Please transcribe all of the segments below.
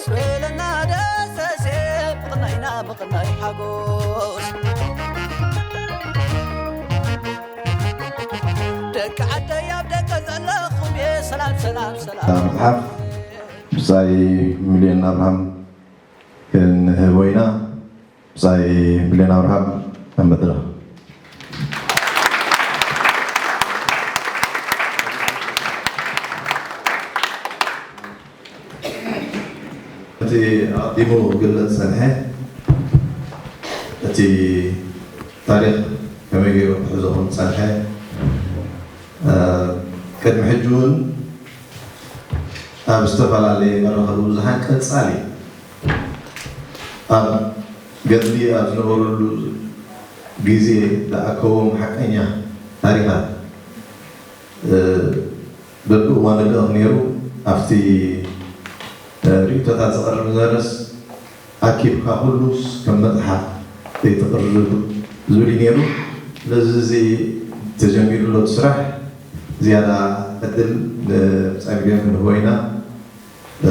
ስበለና ደሰሴ፣ ምቕናይና ምቕናይ ሓጎስ። ደቂ ዓደይ ኣብ ደገ ዘለኹም፣ ሰላም፣ ሰላም፣ ሰላም። መጽሓፍ ብጻይ ሚልዮን ኣብርሃም ክንህቦ ኢና። ብጻይ ሚልዮን ኣብርሃም ኣብ መድረኽ። እቲ ኣቐዲሙ ክግለጽ ዝጸንሐ፣ እቲ ታሪኽ ከመይ ገይሩ ክሕዞ ከም ዝጸንሐ፣ እ፣ ቅድሚ ሕጂ እውን ኣብ ዝተፈላለየ መራኸቢ ብዙሓን ቀጻሊ ኣብ ገድሊ ኣብ ዝነበረሉ ግዜ ዝኣከቦም ሓቀኛ ታሪኻት፣ እ፣ በብእዋኑ ልእኽ ነይሩ። ኣብቲ፣ እ፣ ርእይቶታት ዝቐርብ ዝነበረስ ኣኪብካ ኩሉስ ከም መጽሓፍ ዘይትቕርብ ዝብል እዩ ነይሩ። ስለዚ እዚ ተጀሚሩ ኣሎ እቲ ስራሕ። ዝያዳ ዕድል ንብጻይ ሚልዮን ክንህቦ ኢና። እ፣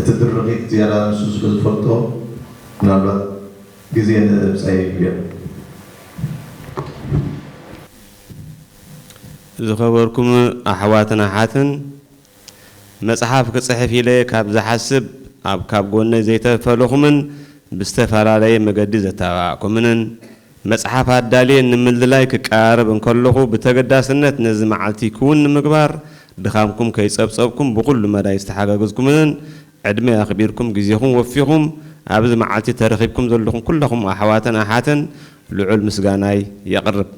እቲ ድርኺት ዝያዳ ንሱ ስለ ዝፈልጦ፣ ምናልባት ግዜ ንብጻይ ሚልዮን። ዝኸበርኩም ኣሕዋትን ኣሓትን፣ መጽሓፍ ክጽሕፍ ኢለ ካብ ዝሓስብ፣ ኣብ ካብ ጎነይ ዘይተፈለኹምን ብዝተፈላለየ መገዲ ዘተባባዕኩምንን፣ መጽሓፍ ኣዳልየ ንምልላይ ክቀራረብ እንከለኹ፣ ብተገዳስነት ነዚ መዓልቲ ክውን ንምግባር ድኻምኩም ከይጸብጸብኩም ብኹሉ መዳይ ዝተሓጋገዝኩምንን፣ ዕድመ ኣኽቢርኩም ግዜኹም ወፊኹም ኣብዚ መዓልቲ ተረኺብኩም ዘለኹም ኩለኹም ኣሕዋትን ኣሓትን ልዑል ምስጋናይ የቕርብ።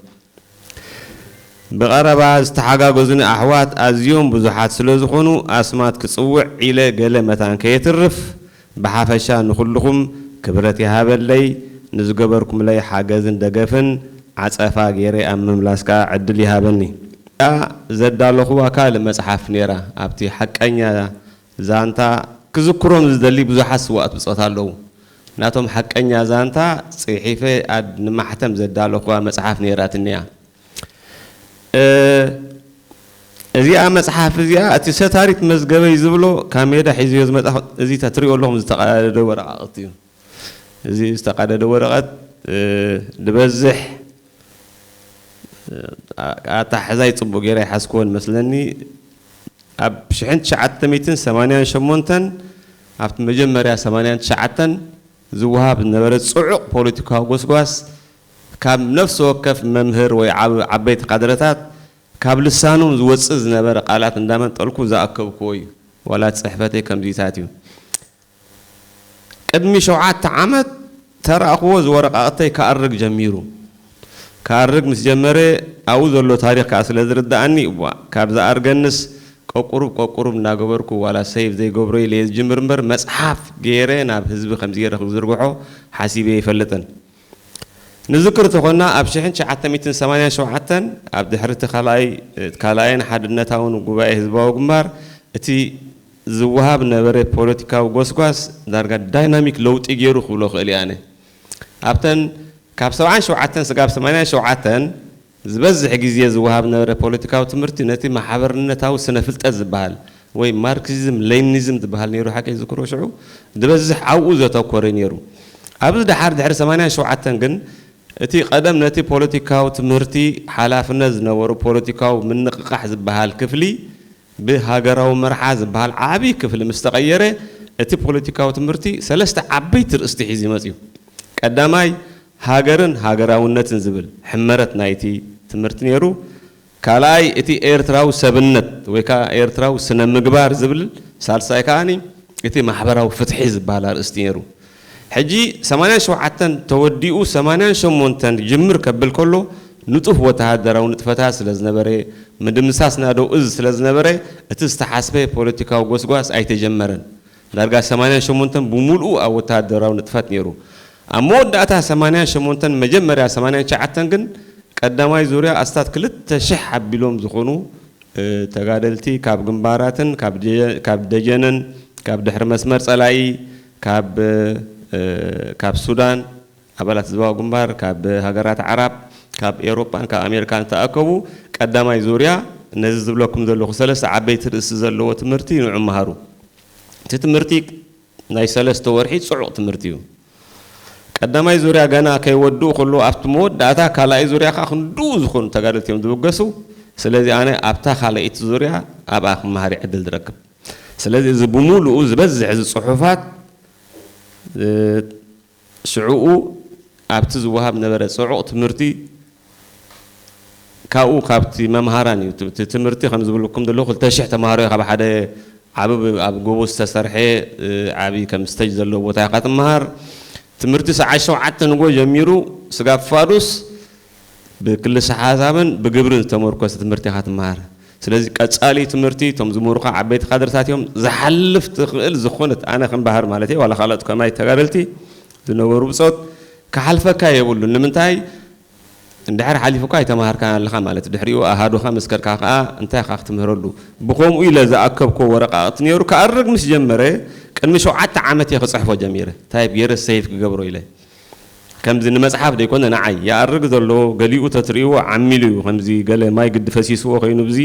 ብቐረባ ዝተሓጋገዙኒ ኣሕዋት ኣዝዮም ብዙሓት ስለ ዝኾኑ፣ ኣስማት ክጽውዕ ኢለ ገለ መታን ከየትርፍ፣ ብሓፈሻ ንኹልኹም ክብረት ይሃበለይ። ንዝገበርኩምለይ ሓገዝን ደገፍን ዓጸፋ ገይረ ኣብ ምምላስ ከኣ ዕድል ይሃበኒ። እያ ዘዳለኹዋ ካልእ መጽሓፍ ነይራ። ኣብቲ ሓቀኛ ዛንታ ክዝክሮም ዝደሊ ብዙሓት ስዉኣት ብጾት ኣለዉ። ናቶም ሓቀኛ ዛንታ ጽሒፈ ኣድ ንማሕተም ዘዳለኹዋ መጽሓፍ ነይራትኒ እያ። እ፣ እዚኣ መጽሓፍ እዚኣ፣ እቲ ሰታሪት መዝገበይ ዝብሎ ካብ ሜዳ ሒዝዮ ዝመጻ፣ እዚ እታ ትሪእዎ ኣለኹም ዝተቐደደ ወረቓቕቲ እዩ። እዚ ዝተቐደደ ወረቐት፣ እ፣ ዝበዝሕ፣ እ፣ ኣታሕዛይ ጽቡቕ ገይረ ኣይሓዝክዎን መስለኒ። ኣብ ሽሕን ትሽዓተ ሚእትን ሰማንያን ሸሞንተን፣ ኣብቲ መጀመርያ ሰማንያን ትሽዓተን ዝወሃብ ዝነበረ ጽዑቕ ፖለቲካዊ ጎስጓስ፣ ካብ ነፍሲ ወከፍ መምህር ወይ ዓብ-፣ ዓበይቲ ካድረታት ካብ ልሳኖም ዝወጽእ ዝነበረ ቃላት እንዳመንጠልኩ ዝኣከብክዎ እዩ። ዋላ እቲ ጽሕፈተይ ከምዚታት እዩ። ቅድሚ ሸውዓተ ዓመት ተራእኽዎ፣ እዚ ወረቓቕተይ ክኣርግ ጀሚሩ። ክኣርግ ምስ ጀመረ፣ ኣብኡ ዘሎ ታሪኽ ከኣ ስለ ዝርድኣኒ፣ እዋእ፣ ካብ ዝኣርገንስ ቀቁሩብ ቀቁሩብ እናገበርኩ፣ ዋላ ሰይቭ ዘይገብሮ ኢለ እየ ዝጅምር እምበር፣ መጽሓፍ ገይረ ናብ ህዝቢ ከምዚ ገይረ ክዝርግሖ ሓሲበ ኣይፈልጥን። ንዝክር ተኾንና፣ ኣብ ሽሕን ትሽዓተ ሚእትን ሰማንያን ሸውዓተን ኣብ ድሕሪ እቲ ካልኣይ፣ ካልኣይን ሓድነታውን ጉባኤ ህዝባዊ ግንባር፣ እቲ ዝወሃብ ነበረ ፖለቲካዊ ጎስጓስ ዳርጋ ዳይናሚክ ለውጢ ገይሩ ክብሎ እኽእል እየ ኣነ። ኣብተን ካብ ሰብዓን ሸውዓተን ስጋብ ሰማንያን ሸውዓተን ዝበዝሕ ግዜ ዝወሃብ ነበረ ፖለቲካዊ ትምህርቲ ነቲ ማሕበርነታዊ ስነ ፍልጠት ዝበሃል ወይ ማርክሲዝም ሌኒኒዝም ዝበሃል ነይሩ፣ ሓቂ ዝክሮ ሽዑ ዝበዝሕ ኣብኡ ዘተኮረ ነይሩ። ኣብዚ ደሓር ድሕሪ ሰማንያን ሸውዓተን ግን እቲ ቀደም ነቲ ፖለቲካዊ ትምህርቲ ሓላፍነት ዝነበሩ ፖለቲካዊ ምንቕቓሕ ዝበሃል ክፍሊ ብሃገራዊ መርሓ ዝበሃል ዓቢ ክፍሊ ምስ ተቐየረ፣ እቲ ፖለቲካዊ ትምህርቲ ሰለስተ ዓበይቲ ርእስቲ ሒዙ መጽዩ። ቀዳማይ፣ ሃገርን ሃገራውነትን ዝብል ሕመረት ናይቲ ትምህርቲ ነይሩ። ካልኣይ፣ እቲ ኤርትራዊ ሰብነት ወይ ከኣ ኤርትራዊ ስነ ምግባር ዝብል፣ ሳልሳይ ከኣኒ፣ እቲ ማሕበራዊ ፍትሒ ዝበሃል ኣርእስቲ ነይሩ። ሕጂ ሰማንያን ሸውዓተን ተወዲኡ ሰማንያን ሸሞንተን ጅምር ከብል ከሎ፣ ንጡፍ ወተሃደራዊ ንጥፈታት ስለ ዝነበረ፣ ምድምሳስ ናደው እዝ ስለ ዝነበረ፣ እቲ ዝተሓስበ ፖለቲካዊ ጎስጓስ ኣይተጀመረን። ዳርጋ ሰማንያን ሸሞንተን ብምሉኡ ኣብ ወተሃደራዊ ንጥፈት ነይሩ። ኣብ መወዳእታ ሰማንያን ሸሞንተን መጀመርያ ሰማንያን ትሽዓተን ግን ቀዳማይ ዙርያ ኣስታት ክልተ ሽሕ ኣቢሎም ዝኾኑ፣ እ፣ ተጋደልቲ ካብ ግንባራትን ካብ ደ-፣ ካብ ደጀንን ካብ ድሕሪ መስመር ጸላኢ ካብ፣ እ፣ ካብ ሱዳን ኣባላት ህዝባዊ ግንባር፣ ካብ ሃገራት ዓራብ፣ ካብ ኤውሮጳን ካብ ኣሜሪካን ዝተኣከቡ ቀዳማይ ዙርያ ነዚ ዝብለኩም ዘለኹ ሰለስተ ዓበይቲ ርእሲ ዘለዎ ትምህርቲ ንዑ መሃሩ። እቲ ትምህርቲ ናይ ሰለስተ ወርሒ ጽዑቕ ትምህርቲ እዩ። ቀዳማይ ዙርያ ገና ከይወድኡ ከለዉ ኣብቲ መወዳእታ ካልኣይ ዙርያ ከዓ ክንድኡ ዝኾኑ ተጋደልቲ እዮም ዝብገሱ። ስለዚ ኣነ ኣብታ ካልኣይቲ ዙርያ ኣብኣ ክመሃር ዕድል ዝረክብ። ስለዚ እዚ ብምሉኡ ዝበዝሕ እዚ ጽሑፋት ሽዕኡ ኣብቲ ዝወሃብ ነበረ ጽዑቕ ትምህርቲ ካብኡ ካብቲ መምሃራን እዩ። እቲ ትምህርቲ ከም ዝብልኩም ዘለኹ ክልተ ሽሕ ተምሃሮ እዩ ካብ ሓደ ዓቢ ኣብ ጎቦ ዝተሰርሐ ዓቢ ከም ስተጅ ዘለዎ ቦታ ኢኻ ትምሃር። ትምህርቲ ሰዓት ሸውዓተ ንጎ ጀሚሩ ስጋብ ፋዱስ ብክልሰ ሓሳብን ብግብርን ዝተመርኮሰ ትምህርቲ ኢኻ ትምሃር። ስለዚ ቀጻሊ ትምህርቲ እቶም ዝምህሩኻ ዓበይቲ ካድርታት እዮም። ዝሓልፍ ትኽእል ዝኾነት ኣነ ከም ባህር ማለት እየ ዋላ ካልኦት ከማይ ተጋደልቲ ዝነበሩ ብጾት ክሓልፈካ የብሉን። ንምንታይ? እንድሕር ሓሊፉካ ኣይተምሃርካን ኣለኻ ማለት ድሕሪኡ ኣሃዱኻ መስከርካ ከኣ እንታይ ኢኻ ክትምህረሉ? ብኸምኡ ኢለ ዝኣከብኮ ወረቃቕቲ ነይሩ ክኣርግ ምስ ጀመረ ቅድሚ ሸውዓተ ዓመት እየ ክጽሕፎ ጀሚረ። ታይፕ ገይረ ሰይፍ ክገብሮ ኢለ ከምዚ ንመጽሓፍ ዘይኮነ ንዓይ ይኣርግ ዘሎ ገሊኡ ተትርእይዎ ዓሚሉ እዩ ከምዚ ገለ ማይ ግዲ ፈሲስዎ ኮይኑ ብዚ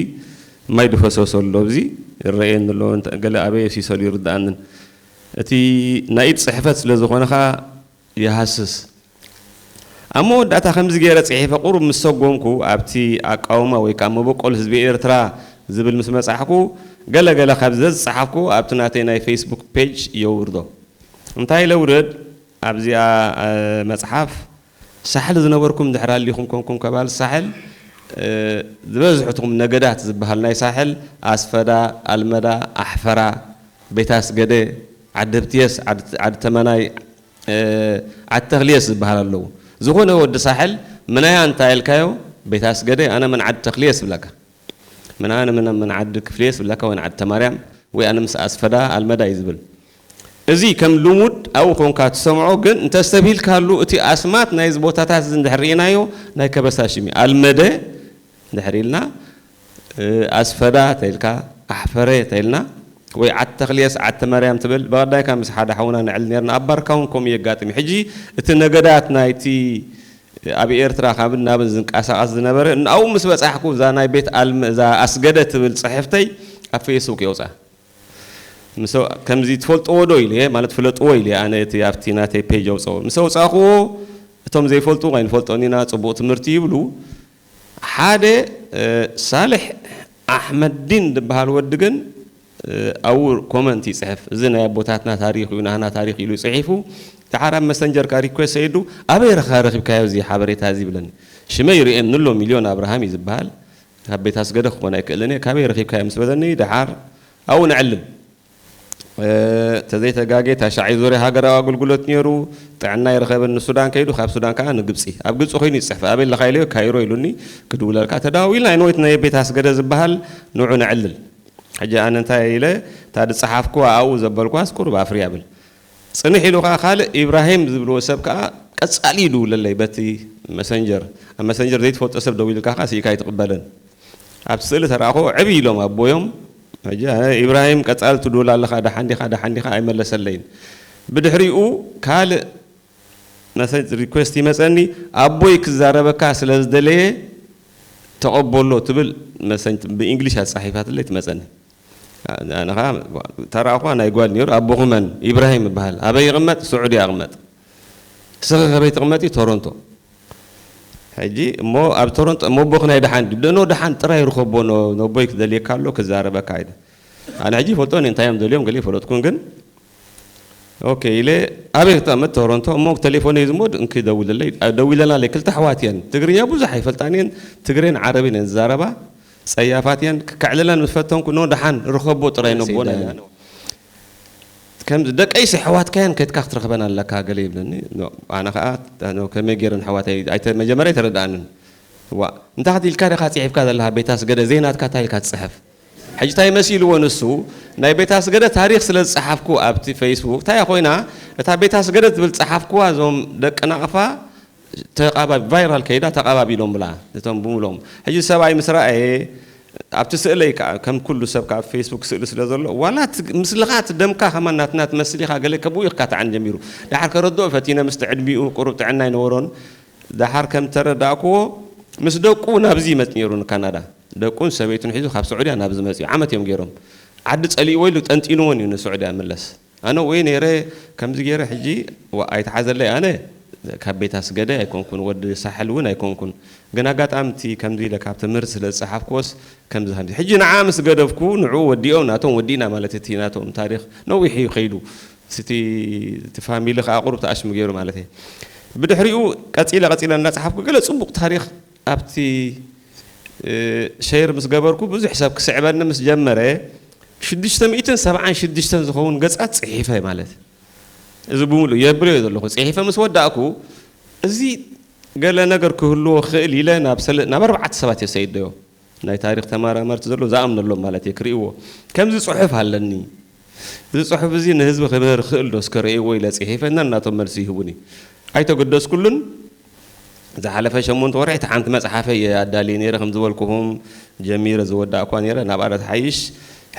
ማይ ድፈሰሶ ኣሎ ብዚ ይረኣየኒ ኣሎ ገለ ኣበይ የሲሰሉ ይርድኣንን እቲ ናይ ኢድ ጽሕፈት ስለ ዝኾነኻ ይሃስስ። ኣብ መወዳእታ ከምዚ ገይረ ጽሒፈ ቁሩብ ምስ ሰጎምኩ ኣብቲ ኣቃውማ ወይ ከዓ መበቆል ህዝቢ ኤርትራ ዝብል ምስ መጻሕኩ ገለ ገለ ካብ ዘዝጸሓፍኩ ኣብቲ ናተይ ናይ ፌስቡክ ፔጅ የውርዶ። እንታይ ለውርድ ኣብዚኣ መጽሓፍ ሳሕል ዝነበርኩም ድሕር ኣሊኹም ኮንኩም ከባል ሳሕል ዝበዝሕትኩም ነገዳት ዝበሃል ናይ ሳሕል ኣስፈዳ፣ ኣልመዳ፣ ኣሕፈራ፣ ቤት ኣስገደ፣ ዓዲ ብትየስ፣ ዓዲ ተመናይ፣ ዓዲ ተኽልየስ ዝበሃል ኣለዉ። ዝኾነ ወዲ ሳሕል ምናያ እንታይ ኢልካዮ ቤት ኣስገደ ኣነ ምን ዓዲ ተኽልየስ ብለካ። ምናነ ምን ምን ዓዲ ክፍልየስ ብለካ ወይ ዓዲ ተማርያም ወይ ኣነ ምስ ኣስፈዳ ኣልመዳ እዩ ዝብል። እዚ ከም ልሙድ ኣብኡ ኮንካ ትሰምዖ ግን እንተስተብሂልካሉ እቲ ኣስማት ናይዚ ቦታታት እዚ እንድሕር ርኢናዮ ናይ ከበሳ ሽም እዩ። ኣልመደ እንድሕር ኢልና ኣስፈዳ ተይልካ ኣሕፈረ ተይልና ወይ ዓዲ ተኽልየስ ዓዲ ተማርያም ትብል ብቐዳይካ ምስ ሓደ ሓውና ንዕል ነርና ኣብ ባርካ እውን ከምኡ የጋጥም እዩ። ሕጂ እቲ ነገዳት ናይቲ ኣብ ኤርትራ ካብን ናብን ዝንቀሳቐስ ዝነበረ ንኣው ምስ በጻሕኩ እዛ ናይ ቤት ኣልመ እዛ ኣስገደ ትብል ጽሕፍተይ ኣብ ፌስቡክ የውፅኣ። ከምዚ ትፈልጥዎ ዶ ኢለ ማለት ፍለጥዎ ኢለ ኣነ እቲ ኣብቲ ናተይ ፔጅ ኣውፀዎ ምስ ኣውፃእክዎ እቶም ዘይፈልጡ ኣይንፈልጦን ኢና ፅቡቕ ትምህርቲ ይብሉ ሓደ ሳልሕ ኣሕመዲን ዝበሃል ወዲ ግን ኣብኡ ኮመንት ይፅሕፍ እዚ ናይ ኣቦታትና ታሪክ እዩ ናህና ታሪክ ኢሉ ፅሒፉ ደሓር ኣብ መሰንጀርካ ሪኩዌስት ሰይዱ ኣበይ ረኻ ረኪብካዮ እዚ ሓበሬታ እዚ ይብለኒ ሽመይ ርእየኒ ኣሎ ሚልዮን ኣብርሃም እዩ ዝበሃል ካብ ቤት ኣስገደ ክኾን ኣይክእልን እየ ካበይ ረኺብካዮ ምስ በለኒ ደሓር ኣብኡ ነዕልል ተዘይተጋጌ ታሻዓይ ዙርያ ሃገራዊ ኣገልግሎት ነይሩ ጥዕና ይረኸበ ንሱዳን ከይዱ ካብ ሱዳን ከዓ ንግብፂ ኣብ ግብፂ ኮይኑ ይፅሕፍ ኣበይ ኣለካ ኢለዮ ካይሮ ኢሉኒ ክድውለልካ ተደዋዊልና ኣይንወይት ናይ ቤት ኣስገደ ዝበሃል ንዑ ነዕልል ሕጂ ኣነ እንታይ ኢለ እታ ዝፀሓፍኩዋ ኣብኡ ዘበልኳስ ቁሩብ ኣፍርያ ብል ፅንሕ ኢሉ ከዓ ካልእ ኢብራሂም ዝብልዎ ሰብ ከዓ ቀፃሊ ይድውለለይ በቲ መሰንጀር ኣብ መሰንጀር ዘይትፈልጦ ሰብ ደዊልካ ከዓ ስኢካ ኣይትቕበልን ኣብቲ ስእሊ ተረኣኹ ዕብ ኢሎም ኣቦዮም ሕጂ ኣነ ኢብራሂም ቀፃሊ ትድውል ኣለኻ ደሓን ዲኻ ደሓን ዲኻ ኣይመለሰለይን ብድሕሪኡ ካልእ መሰጅ ሪኩዌስት ይመፀኒ ኣቦይ ክዛረበካ ስለ ዝደለየ ተቐበሎ ትብል መሰጅ ብእንግሊሽ ኣፃሒፋትለይ ትመፀኒ ኣነ ከዓ ተረኣኹዋ ናይ ጓል ነይሩ ኣቦኹ መን ኢብራሂም ይበሃል ኣበይ ይቕመጥ ስዑዲ ኣቕመጥ ስኺ ከበይ ትቕመጢ ቶሮንቶ ሕጂ እሞ ኣብ ቶሮንቶ እሞ ኣቦኺ ናይ ደሓን ድዩ ደኖ ደሓን ጥራይ ርኸቦ ነቦይ ክደልየካ ኣሎ ክዛረበካ ኢለ ኣነ ሕጂ ይፈልጦ እንታይ እዮም ደልዮም ገለ ይፈለጥኩን ግን ኦኬ ኢለ ኣበይ ክተቐመጥ ቶሮንቶ እሞ ቴሌፎነይ ዝሞ እንኪ ደውልለይ ደዊለናለይ ክልተ ኣሕዋት እየን ትግርኛ ብዙሕ ኣይፈልጣን እየን ትግሬን ዓረብን እየን ዝዛረባ ጸያፋት እየን ክከዕልለን ምስ ፈተንኩ ኖ ደሓን ርኸቦ ጥራይ ነቦና ከምዚ ደቀይሲ ኣሕዋትካየን ከድካ ክትረኽበን ኣለካ ገለ ይብለኒ ኣነ ከዓ ከመይ ገይረን ኣሕዋተይ መጀመርያ ኣይተረድኣንን ዋ እንታይ ኢልካ ዲኻ ፅሒፍካ ዘለኻ ቤት ኣስገደ ዘይናትካ እንታይ ኢልካ ትፅሕፍ ሕጂ እንታይ መሲልዎ ንሱ ናይ ቤት ኣስገደ ታሪኽ ስለ ዝፀሓፍኩ ኣብቲ ፌስቡክ እንታይ ኮይና እታ ቤት ኣስገደ ትብል ፀሓፍኩዋ እዞም ደቂ ናቕፋ ተቓባቢ ቫይራል ከይዳ ተቓባቢሎም ብላ እቶም ብምሎም ሕጂ ሰብኣይ ምስ ረኣየ ኣብቲ ስእለይ ከዓ ከም ኩሉ ሰብ ከዓ ፌስቡክ ስእሊ ስለ ዘሎ ዋላ ምስልኻ እቲ ደምካ ከማን ናትና ትመስል ኢኻ ገለ ከብኡ ኢኻ ትዓን ጀሚሩ ዳሓር ከረድኦ ፈቲነ ምስቲ ዕድሚኡ ቁሩብ ጥዕና ኣይነበሮን ዳሓር ከም ተረዳእክዎ ምስ ደቁ ናብዚ ይመጽ ነይሩ ንካናዳ ደቁን ሰበይቱን ሒዙ ካብ ስዑድያ ናብዚ መጽኡ ዓመት እዮም ገይሮም ዓዲ ጸሊእዎ ኢሉ ጠንጢንዎን እዩ ንስዑድያ ምለስ። ኣነ ወይ ነይረ ከምዚ ገይረ ሕጂ ዋ-፣ ኣይተሓዘለይ። ኣነ ካብ ቤት ኣስገደ ኣይኮንኩን፣ ወዲ ሳሕል እውን ኣይኮንኩን። ግን ኣጋጣሚ እቲ ከምዚ ኢለ ካብ ትምህርቲ ስለ ዝጸሓፍክዎስ ከምዚ ከምዚ። ሕጂ ንዓ ምስ ገደፍኩ ንዕኡ ወዲኦም ናቶም ወዲእና ማለት እቲ ናቶም ታሪኽ ነዊሕ እዩ ከይዱ። እቲ፣ እቲ ፋሚሊ ከኣ ቁሩብ ተኣሽሙ ገይሩ ማለት እየ። ብድሕሪኡ ቀጺለ ቀጺለ እናጸሓፍኩ ገለ ጽቡቕ ታሪኽ ኣብቲ፣ እ፣ ሸይር ምስ ገበርኩ ብዙሕ ሰብ ክስዕበኒ ምስ ጀመረ፣ ሽዱሽተ ሚእትን ሰብዓን ሽዱሽተን ዝኸውን ገጻት ጽሒፈ ማለት። እዚ ብምሉእ የብልዮ ዘለኹ። ጽሒፈ ምስ ወዳእኩ፣ እዚ ገለ ነገር ክህልዎ ክእል ኢለ ናብ ሰለ-፣ ናብ ኣርባዕተ ሰባት እየ ሰይደዮ። ናይ ታሪኽ ተመራመርቲ ዘሎ ዝኣምነሎም ማለት እየ ክርእይዎ። ከምዚ ጽሑፍ ኣለኒ። እዚ ጽሑፍ እዚ ንህዝቢ ክምህር ክእል ዶ እስከ ርእይዎ ኢለ ጽሒፈ እና ናቶም መልሲ ይህቡኒ። ኣይተገደስኩሉን። ዝሓለፈ ሸሞንተ ወርሒ እታ ሓንቲ መጽሓፈይ እየ ኣዳልየ ነይረ፣ ከም ዝበልኩኹም ጀሚረ ዝወዳእኳ ነይረ፣ ናብኣ ዶ ትሓይሽ።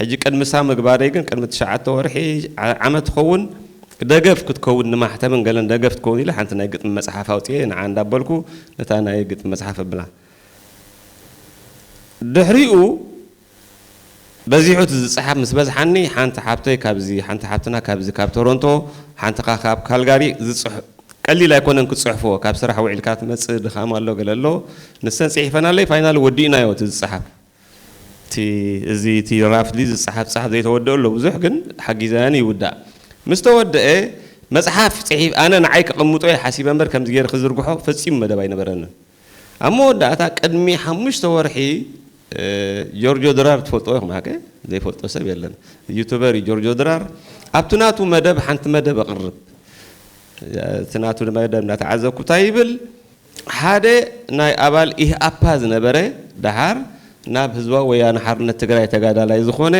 ሕጂ ቅድሚ እሳ ምግባረይ ግን ቅድሚ ትሽዓተ ወርሒ፣ ዓ-፣ ዓመት ትኸውን፣ ደገፍ ክትከውን ንማሕተምን ገለን ደገፍ ትከውን ኢለ ሓንቲ ናይ ግጥሚ መጽሓፍ ኣውጽኤ፣ ንዓ እንዳበልኩ ነታ ናይ ግጥሚ መጽሓፍ ኣብላ። ድሕሪኡ በዚሑ እቲ ዝጸሓፍ ምስ በዝሓኒ፣ ሓንቲ ሓብተይ ካብዚ፣ ሓንቲ ሓብትና ካብዚ ካብ ቶሮንቶ፣ ሓንቲ ከኣ ካብ ካልጋሪ ዝጽሕ-፣ ቀሊል ኣይኮነን ክትጽሕፎ፣ ካብ ስራሕ ውዒልካ ትመጽእ ድኻም ኣሎ ገለ ኣሎ፣ ንሰን ጽሒፈናለይ፣ ፋይናል ወዲእናዮ እቲ ዝጸሓፍ። እቲ፣ እዚ እቲ ራፍሊ ዝጸሓፍ ጸሓፍ ዘይተወደኦ ኣሎ ብዙሕ፣ ግን ሓጊዘናኒ ይውዳእ። ምስ ተወደአ መጽሓፍ ጽሒፍ-፣ ኣነ ንዓይ ከቐምጦ እየ ሓሲበ እምበር ከምዚ ገይረ ክዝርግሖ ፈጺሙ መደብ ኣይነበረንን። ኣብ መወዳእታ ቅድሚ ሓሙሽተ ወርሒ፣ እ፣ ጆርጆ ድራር ትፈልጦ ኢኹም ሓቀ? ዘይፈልጦ ሰብ የለን። ዩቱበር እዩ ጆርጆ ድራር። ኣብቲ ናቱ መደብ ሓንቲ መደብ ኣቕርብ። እቲ ናቱ መደብ እናተዓዘብኩ እንታይ ይብል? ሓደ ናይ ኣባል ኢህኣፓ ዝነበረ፣ ደሓር ናብ ህዝባዊ ወያነ ሓርነት ትግራይ ተጋዳላይ ዝኾነ፣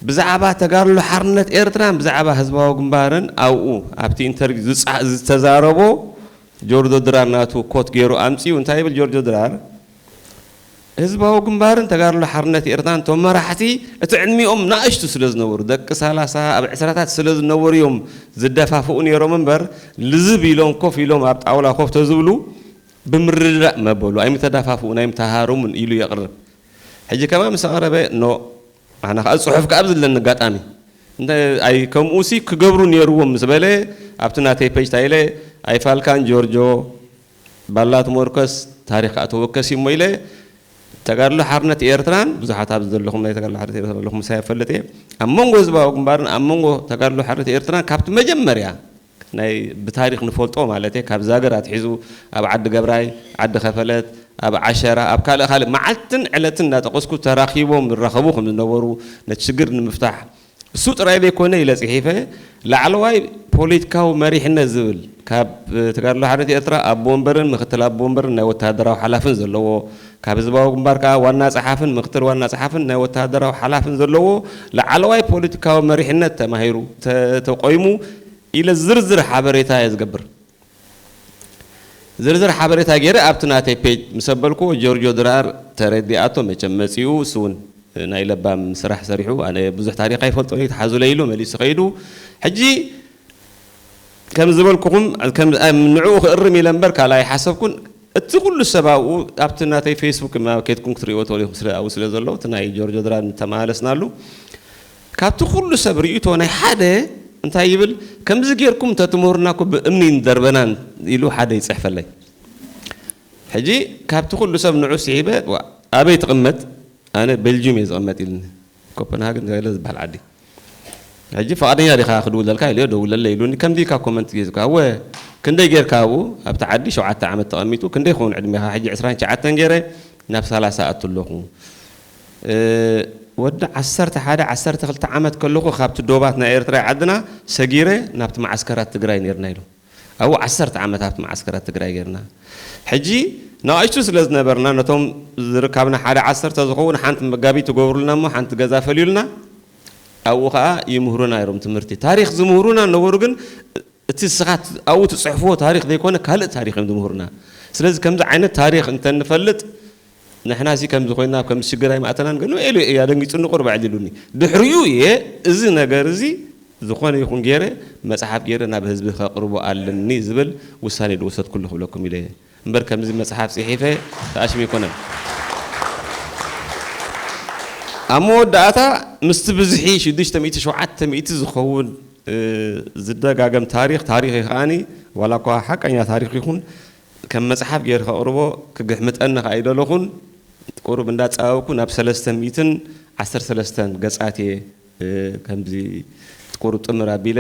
ብዛዕባ ተጋድሎ ሓርነት ኤርትራን ብዛዕባ ህዝባዊ ግንባርን ኣብኡ ኣብቲ ኢንተርቪው ዝጻ-፣ ዝተዛረቦ ጆርጆ ድራር ናቱ ኮት ገይሩ ኣምጺኡ እንታይ ይብል ጆርጆ ድራር? ህዝባዊ ግንባርን ተጋድሎ ሓርነት ኤርትራን እቶም መራሕቲ እቲ ዕድሚኦም ናእሽቱ ስለ ዝነበሩ፣ ደቂ ሰላሳ ኣብ ዕስራታት ስለ ዝነበሩ እዮም ዝደፋፍኡ ነይሮም እምበር፣ ልዝብ ኢሎም ኮፍ ኢሎም ኣብ ጣውላ ኮፍ ተዝብሉ ብምርድዳእ መበሉ፣ ኣይምተዳፋፍኡን ኣይምተሃረሙን ኢሉ የቕርብ። ሕጂ ከማ ምስ ኣቕረበ፣ ኖ፣ ኣና ከኣ ጽሑፍ ከኣ ኣብ ዝለኒ ኣጋጣሚ፣ እንተ-፣ ኣይ ከምኡሲ ክገብሩ ነይርዎም ምስ በለ፣ ኣብቲ ናተይ ፔጅ እንታይ ኢለ፣ ኣይፋልካን ጆርጆ፣ ባላ ትሞርከስ፣ ታሪኽ ከኣ ተወከስ እሞ ኢለ፣ ተጋድሎ ሓርነት ኤርትራን፣ ብዙሓት ኣብዚ ዘለኹም ናይ ተጋድሎ ሓርነት ኤርትራ ዘለኹም ምሳይ እፈልጥ እየ፣ ኣብ መንጎ ህዝባዊ ግንባርን ኣብ መንጎ ተጋድሎ ሓርነት ኤርትራን ካብቲ መጀመርያ ናይ ብታሪኽ ንፈልጦ ማለት እየ፣ ካብ ዛግር ኣትሒዙ ኣብ ዓዲ ገብራይ፣ ዓዲ ከፈለት፣ ኣብ ዓሸራ፣ ኣብ ካልእ ካልእ መዓልትን ዕለትን እናጠቐስኩ ተራኺቦም ይራኸቡ ከም ዝነበሩ፣ ነቲ ሽግር ንምፍታሕ እሱ ጥራይ ዘይኮነ ኢለ ጽሒፈ፣ ላዕለዋይ ፖለቲካዊ መሪሕነት ዝብል ካብ ተጋድሎ ሓርነት ኤርትራ ኣቦ ወንበርን ምክትል ኣቦ ወንበርን ናይ ወተሃደራዊ ሓላፍን ዘለዎ፣ ካብ ህዝባዊ ግንባር ከኣ ዋና ጸሓፍን ምክትል ዋና ጸሓፍን ናይ ወተሃደራዊ ሓላፍን ዘለዎ ላዕለዋይ ፖለቲካዊ መሪሕነት ተማሂሩ፣ ተ-፣ ተቆይሙ ኢለ ዝርዝር ሓበሬታ እየ ዝገብር። ዝርዝር ሓበሬታ ገይረ ኣብቲ ናተይ ፔጅ ምስ ኣበልክዎ፣ ጆርጆ ድራር ተረዲኣቶ፣ መቸም መጺኡ፣ እሱ እውን ናይ ለባም ስራሕ ሰሪሑ፣ ኣነ ብዙሕ ታሪኽ ኣይፈልጦን እየ፣ ተሓዙለይ ኢሉ መሊሱ ከይዱ። ሕጂ ከም ዝበልኩኹም፣ ከም፣ ኣም፣ ንዕኡ ክእርም ኢለ እምበር ካልእ ኣይሓሰብኩን። እቲ ኩሉ ሰብ ኣብኡ፣ ኣብቲ ናተይ ፌስቡክ ማ-፣ ኬድኩም ክትርእይዎ ትኽእሉ ኢኹም፣ ስለ ኣብኡ ስለ ዘሎ፣ እቲ ናይ ጆርጆ ድራር ተመላለስናሉ። ካብቲ ኩሉ ሰብ ርእይቶ ናይ ሓደ እንታይ ይብል፣ "ከምዚ ጌርኩም እንተትምህሩና እኮ ብእምኒ ንደርበናን" ኢሉ ሓደ ይጽሕፈለይ። ሕጂ ካብቲ ኩሉ ሰብ ንዑ ስሒበ፣ "ዋ፣ ኣበይ ትቕመጥ?" "ኣነ ቤልጅዩም እየ ዝቕመጥ" ኢሉኒ። ኮፐንሃገን ገለ ዝበሃል ዓዲ። ሕጂ "ፍቓደኛ ዲኻ ክድውለልካ?" ኢለዮ፣ "ደውለለይ" ኢሉኒ። ከምዚ ኢልካ ኮመንት ጌዝካ፣ "እወ፣ ክንደይ ጌርካ ኣብኡ?" ኣብቲ ዓዲ ሸውዓተ ዓመት ተቐሚጡ፣ "ክንደይ ክኸውን ዕድሜኻ?" "ሕጂ ዕስራን ትሽዓተን ገይረ ናብ ሰላሳ ኣቱ ኣለኹ። እ፣ ወዲ ዓሰርተ ሓደ፣ ዓሰርተ ክልተ ዓመት ከለኹ ካብቲ ዶባት ናይ ኤርትራ ዓድና ሰጊረ ናብቲ መዓስከራት ትግራይ ኔርና" ኢሉ። ኣብኡ ዓሰርተ ዓመት ኣብቲ መዓስከራት ትግራይ ጌርና። ሕጂ ንኣሽቱ ስለ ዝነበርና፣ ነቶም ዝርካብና ሓደ ዓሰርተ ዝኸውን ሓንቲ መጋቢት ትገብሩልና እሞ ሓንቲ ገዛ ፈልዩልና፣ ኣብኡ ኸኣ ይምህሩና ነይሮም ትምህርቲ። ታሪኽ ዝምህሩና ነበሩ፣ ግን እቲ ንስኻ ት-፣ ኣብኡ ትጽሕፍዎ ታሪኽ ዘይኮነ ካልእ ታሪኽ እዮም ዝምህሩና። ስለዚ ከምዚ ዓይነት ታሪኽ እንተንፈልጥ፣ ንሕናሲ ከምዚ ኮይና፣ ከምዚ ሽግር ኣይምኣተናን፣ ግን ኢሉ እየ ኣደንጊጹኒ፣ ቁሩብ ኣዕሊሉኒ። ድሕሪኡ እየ እዚ ነገር እዚ ዝኾነ ይኹን ገይረ፣ መጽሓፍ ገይረ ናብ ህዝቢ ከቕርቦ ኣለኒ ዝብል ውሳኔ ዝወሰድኩሉ ክብለኩም ኢለ እየ። እምበር ከምዚ መጽሓፍ ጽሒፈ ተኣሽም ኣይኮነን። ኣብ መወዳእታ ምስቲ ብዝሒ ሽዱሽተ ሚእቲ ሸውዓተ ሚእቲ ዝኸውን ዝደጋገም ታሪኽ ታሪኽ እዩ። ከዓኒ ዋላ እኳ ሓቀኛ ታሪኽ ይኹን ከም መጽሓፍ ገይረ ከቕርቦ ክግሕምጠኒ ከኣ ኣይደለኹን። ቁሩብ እንዳጸባበኩ ናብ ሰለስተ ሚእትን ዓሰርተ ሰለስተን ገጻት እየ ከምዚ ቁሩብ ጥምር ኣቢለ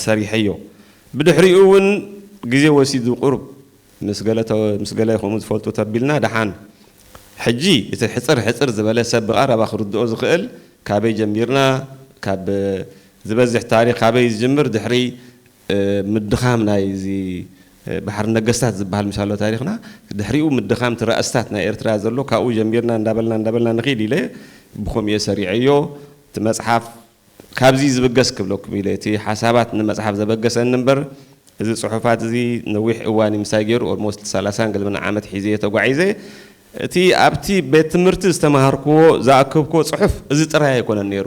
ሰሪሐዮ። ብድሕሪኡ እውን ግዜ ወሲዱ ቁሩብ ምስ ገለ ከምኡ ዝፈልጡ ተቢልና ደሓን። ሕጂ እቲ ሕጽር ሕጽር ዝበለ ሰብ ብቐረባ ክርድኦ ዝኽእል ካበይ ጀሚርና፣ ካብ ዝበዝሕ ታሪኽ ካበይ ዝጅምር ድሕሪ ምድኻም ናይ እዚ ባሕሪ ነገስታት ዝበሃል ምሻሎ ታሪኽና፣ ድሕሪኡ ምድኻም እቲ ራእስታት ናይ ኤርትራ ዘሎ ካብኡ ጀሚርና እንዳበልና እንዳበልና ንኺድ ኢለ ብኸምኡ እየ ሰሪዐዮ። እቲ መጽሓፍ ካብዚ ዝብገስ ክብለኩም ኢለ፣ እቲ ሓሳባት ንመጽሓፍ ዘበገሰኒ እምበር፣ እዚ ጽሑፋት እዚ ነዊሕ እዋን እዩ ምሳይ ገይሩ፣ ኦልሞስት ሰላሳን ገልብን ዓመት ሒዘ እየ ተጓዒዘ። እቲ ኣብቲ ቤት ትምህርቲ ዝተማሃርክዎ፣ ዝኣከብክዎ ጽሑፍ እዚ ጥራይ ኣይኮነን ነይሩ።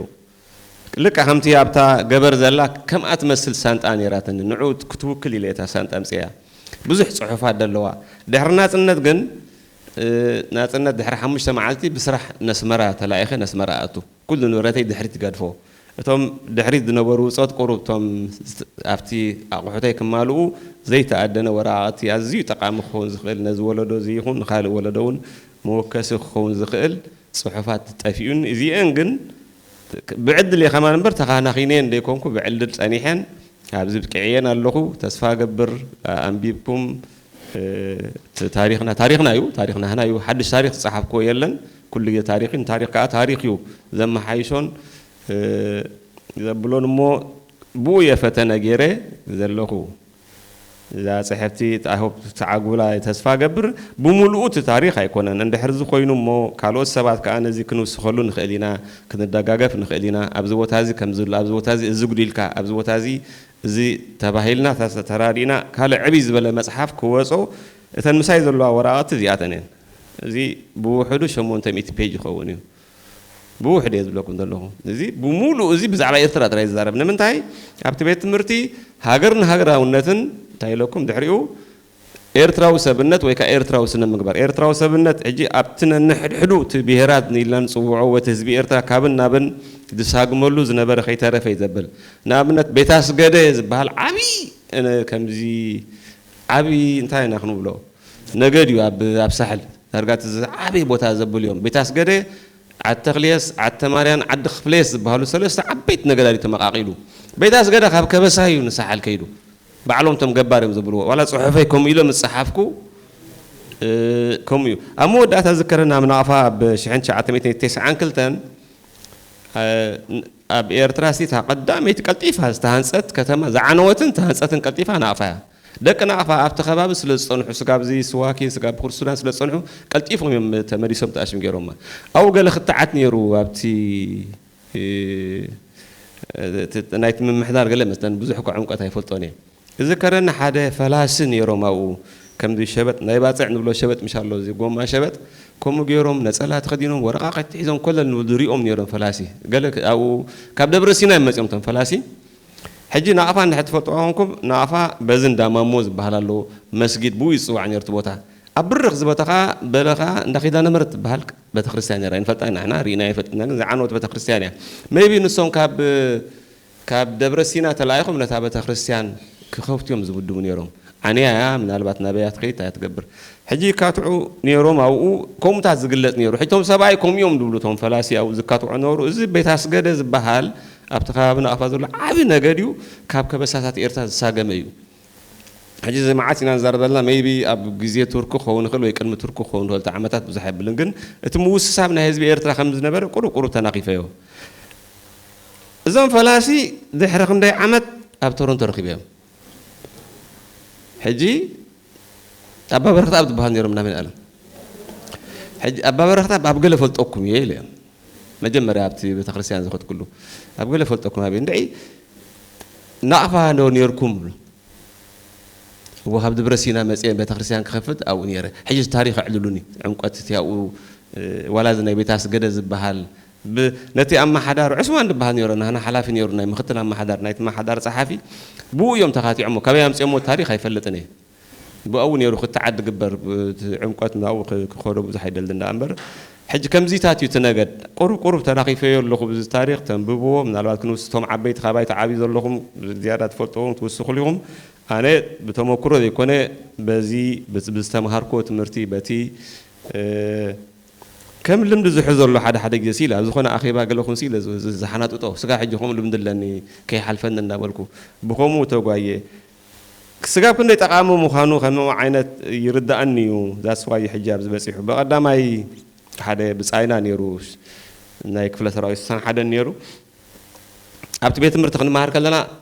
ልክዕ ከምቲ ኣብታ ገበር ዘላ ከምኣ ትመስል ሳንጣ ነይራትኒ። ንዕኡ ክትውክል ኢለ እታ ሳንጣ ኣምጽኤያ። ብዙሕ ጽሑፋት ደለዋ። ድሕሪ ናጽነት ግን፣ እ፣ ናጽነት ድሕሪ ሓሙሽተ መዓልቲ ብስራሕ ነስመራ ተላኢኸ ነስመራ ኣቱ። ኩሉ ንብረተይ ድሕሪት ይገድፎ። እቶም ድሕሪት ዝነበሩ ውጾት ቁሩብ እቶም ዝት-፣ ኣብቲ ኣቑሑተይ ክማልኡ ዘይተኣደነ ወረቓቕቲ ኣዝዩ ጠቓሚ ክኸውን ዝኽእል ነዚ ወለዶ እዚ ይኹን ንኻልእ ወለዶ እውን መወከሲ ክኸውን ዝኽእል ጽሑፋት ጠፊኡን እዚኤን ግን ብዕድል እየ ከማን እምበር ተኻናኺነየን ዘይኮንኩ ብዕልድል ጸኒሐን ኣብዚ ብቅዕየን ኣለኹ። ተስፋ ገብር ኣንቢብኩም እ፣ እቲ ታሪኽና ታሪኽና እዩ፣ ታሪኽ ናህና እዩ። ሓድሽ ታሪኽ ዝጸሓፍክዎ የለን። ኩሉ ግዜ ታሪኽ እዩ። ንታሪኽ ከኣ ታሪኽ እዩ ዘመሓይሾን እ፣ ዘብሎን እሞ ብኡ እየ ፈተነ ገይረ ዘለኹ። እዛ ጽሕፍቲ I hope ትዓጉላ እየ ተስፋ ገብር። ብምሉኡ እቲ ታሪኽ ኣይኮነን። እንድሕር እዚ ኮይኑ እሞ ካልኦት ሰባት ከኣ ነዚ ክንውስኸሉ ንኽእል ኢና፣ ክንደጋገፍ ንኽእል ኢና። ኣብዚ ቦታ እዚ ከምዚ ኣሎ፣ ኣብዚ ቦታ እዚ እዚ ጉዲልካ፣ ኣብዚ ቦታ እዚ እዚ ተባሂልና፣ ተስ-፣ ተራዲእና፣ ካልእ ዕብይ ዝበለ መጽሓፍ ክወጾ፣ እተን ምሳይ ዘለዋ ወረቓቕቲ እዚኣተን እየን። እዚ ብውሕዱ ሸሞንተ ሚእቲ ፔጅ ይኸውን እዩ። ብውሕዱ እየ ዝብለኩም ዘለኹ። እዚ ብምሉእ እዚ ብዛዕባ ኤርትራ ጥራይ ዝዛረብ። ንምንታይ? ኣብቲ ቤት ትምህርቲ ሃገርን ሃገራውነትን እንታይ ኢለኩም ድሕሪኡ ኤርትራዊ ሰብነት ወይ ከኣ ኤርትራዊ ስነ ምግባር። ኤርትራዊ ሰብነት ሕጂ ኣብቲ ነንሕድሕዱ እቲ ብሄራት ኢልና ንጽውዖ ወይ እቲ ህዝቢ ኤርትራ ካብን ናብን ዝሳግመሉ ዝነበረ ከይተረፈ እዩ ዘብል። ንኣብነት ቤት ኣስገደ ዝበሃል ዓቢ፣ እ፣ ከምዚ ዓቢ እንታይ ኢና ክንብሎ? ነገድ እዩ ኣብ፣ ኣብ ሳሕል። ዳርጋ እቲ ዝዓበየ ቦታ ዘብሉ እዮም። ቤት ኣስገደ፣ ዓዲ ተኽልየስ፣ ዓዲ ተማርያን ዓዲ ክፍለየስ ዝበሃሉ ሰለስተ ዓበይቲ ነገዳት እዩ ተመቓቒሉ። ቤት ኣስገደ ካብ ከበሳ እዩ ንሳሕል ከይዱ። ባዕሎም እቶም ገባር እዮም ዘብልዎ። ዋላ ጽሑፈይ ከምኡ ኢሎም ዝጸሓፍኩ፣ እ፣ ከምኡ እዩ። ኣብ መወዳእታ ዝከረና ኣብ ናቕፋ ኣብ ሽሕን ትሽዓተ ሚእትን ተስዓን ክልተን፣ እ፣ ኣብ ኤርትራ እስቲ እታ ቀዳመይቲ ቀልጢፋ ዝተሃንጸት ከተማ፣ ዝዓነወትን ዝተሃንጸትን ቀልጢፋ ናቕፋ እያ። ደቂ ናቕፋ ኣብቲ ከባቢ ስለ ዝጸንሑ፣ ስጋብ እዚ ስዋኪን ስጋብ ብኩር ሱዳን ስለ ዝጸንሑ፣ ቀልጢፎም እዮም ተመሊሶም ተኣሽም ገይሮማ። ኣብኡ ገለ ክትዓት ነይሩ ኣብቲ እ፣ እቲ ናይቲ ምምሕዳር ገለ መስለን ብዙሕ እኳ ዕምቆት ኣይፈልጦን እየ። ዝከረኒ ሓደ ፈላሲ ነይሮም ኣብኡ፣ ከምዚ ሸበጥ፣ ናይ ባጽዕ ንብሎ ሸበጥ ምሽ ኣሎ፣ እዚ ጎማ ሸበጥ፣ ከምኡ ገይሮም ነጸላ ተኸዲኖም፣ ወረቓቕቲ ሒዞም ኮለል ንብሉ ዝሪኦም ነይሮም ፈላሲ። ገለ ክ-፣ ኣብኡ ካብ ደብረ ሲና እዮም መጺኦም እቶም ፈላሲ። ሕጂ ናቕፋ እንድሕር ትፈልጥዋ ኮንኩም፣ ናቕፋ በዚ እንዳ ማሞ ዝበሃል ኣሎ፣ መስጊድ ብኡ ይጽዋዕ ነይሩ እቲ ቦታ። ኣብ ብርኽ ዝበተኻ በለኻ እንዳ ኪዳነ ምሕረት ትበሃል ቤተክርስትያን ነይራ። ኣይንፈልጣን ኢና ንሕና፣ ርኢና ኣይፈልጥና፣ ግን ዝዓነወት ቤተክርስትያን እያ። ሜይቢ ንሶም ካብ፣ ካብ ደብረ ሲና ተላኢኾም ነታ ቤተክርስትያን ክኸፍቱ እዮም ዝብድሙ ነይሮም። ዓንያ እያ፣ ምናልባት ናበይ እያ ትኸይድ፣ እንታይ እያ ትገብር። ሕጂ ይካትዑ ነይሮም ኣብኡ፣ ከምኡታት ዝግለጽ ነይሩ። ሕጂ እቶም ሰብኣይ ከምኡ እዮም ዝብሉ፣ እቶም ፈላሲ ኣብኡ ዝካትዑ ነበሩ። እዚ ቤት ኣስገደ ዝበሃል ኣብቲ ከባቢ ናቕፋ ዘሎ ዓቢ ነገድ እዩ፣ ካብ ከበሳታት ኤርትራ ዝሳገመ እዩ። ሕጂ እዚ መዓት ኢና ንዛረብ ዘለና፣ ሜይቢ ኣብ ግዜ ቱርኪ ክኸውን ይኽእል ወይ ቅድሚ ቱርኪ ክኸውን ይኽእል፣ እቲ ዓመታት ብዙሕ ኣይብልን፣ ግን እቲ ምውስሳብ ናይ ህዝቢ ኤርትራ ከም ዝነበረ ቁሩብ ቁሩብ ተናኺፈዮ። እዞም ፈላሲ ድሕሪ ክንደይ ዓመት ኣብ ቶሮንቶ ረኺበዮም። ሕጂ ኣባ በረኽት ኣብ ዝበሃል ነይሮም ናመን ኣለም። ሕጂ ኣባ በረኽት ኣብ ገለ ፈልጠኩም እየ ኢለ እዮም። መጀመርያ ኣብቲ ቤተክርስትያን ዝኸድኩሉ፣ ኣብ ገለ ፈልጠኩም ኣበይ እንድዒ ናቕፋ ዶ ነይርኩም? እዎ፣ ካብ ደብረ ሲና መጽየ ቤተክርስትያን ክኸፍት ኣብኡ ነይረ። ሕጂ ታሪኽ ኣዕልሉኒ። ዕምቆት እቲ ኣብኡ፣ እ፣ ዋላ እዚ ናይ ቤት ኣስገደ ዝበሃል፣ ብ-፣ ነቲ ኣመሓዳሪ፣ ዑስማን ዝበሃል ነይሩ፣ ናህና ሓላፊ ነይሩ፣ ናይ ምክትል ኣመሓዳሪ፣ ናይቲ ኣመሓዳሪ ጸሓፊ፣ ብኡ እዮም ተኻቲዖሞ። ካበይ ኣምጺኦሞ ታሪኽ ኣይፈልጥን እየ። ብኣኡ ነይሩ ክትዓድ ዝግበር፣ እቲ ዕምቆት ናብኡ ክ-፣ ክኸዶ ብዙሕ ኣይደልን ደኣ እምበር፣ ሕጂ ከምዚታት እዩ እቲ ነገድ። ቁሩብ ቁሩብ ተናኺፈዮ ኣለኹ ብዚ ታሪኽ፣ ተንብብዎ፣ ምናልባት ክንውስ፣ እቶም ዓበይቲ፣ ካባይ ትዓብዩ ዘለኹም ዝያዳ ትፈልጥዎም ትውስኹሉ ኢኹም። ኣነ ብተመኩሮ ዘይኮነ፣ በዚ ብዝ-፣ ብዝተምሃርክዎ ትምህርቲ፣ በቲ፣ እ፣ ከም ልምዲ ዝሕዞ ኣሎ ሓደ ሓደ ግዜ ሲል ኣብ ዝኾነ ኣኼባ ገለ ኩን ሲል ዝ-፣ ዝ-፣ ዝሓናጥጦ፣ ስጋ ሕጂ ከምኡ ልምዲ ኣለኒ፣ ከይሓልፈኒ እንዳበልኩ፣ ብኸምኡ ተጓየ። ስጋብ ክንደይ ጠቓሚ ምዃኑ ከምኡ ዓይነት ይርድኣኒ እዩ። ዛስዋይ ሕጂ ኣብዚ በጺሑ። ብቐዳማይ ሓደ ብጻይና ነይሩ፣ ናይ ክፍለ ሰራዊት ስሳን ሓደን ነይሩ። ኣብቲ ቤት ትምህርቲ ክንመሃር ከለና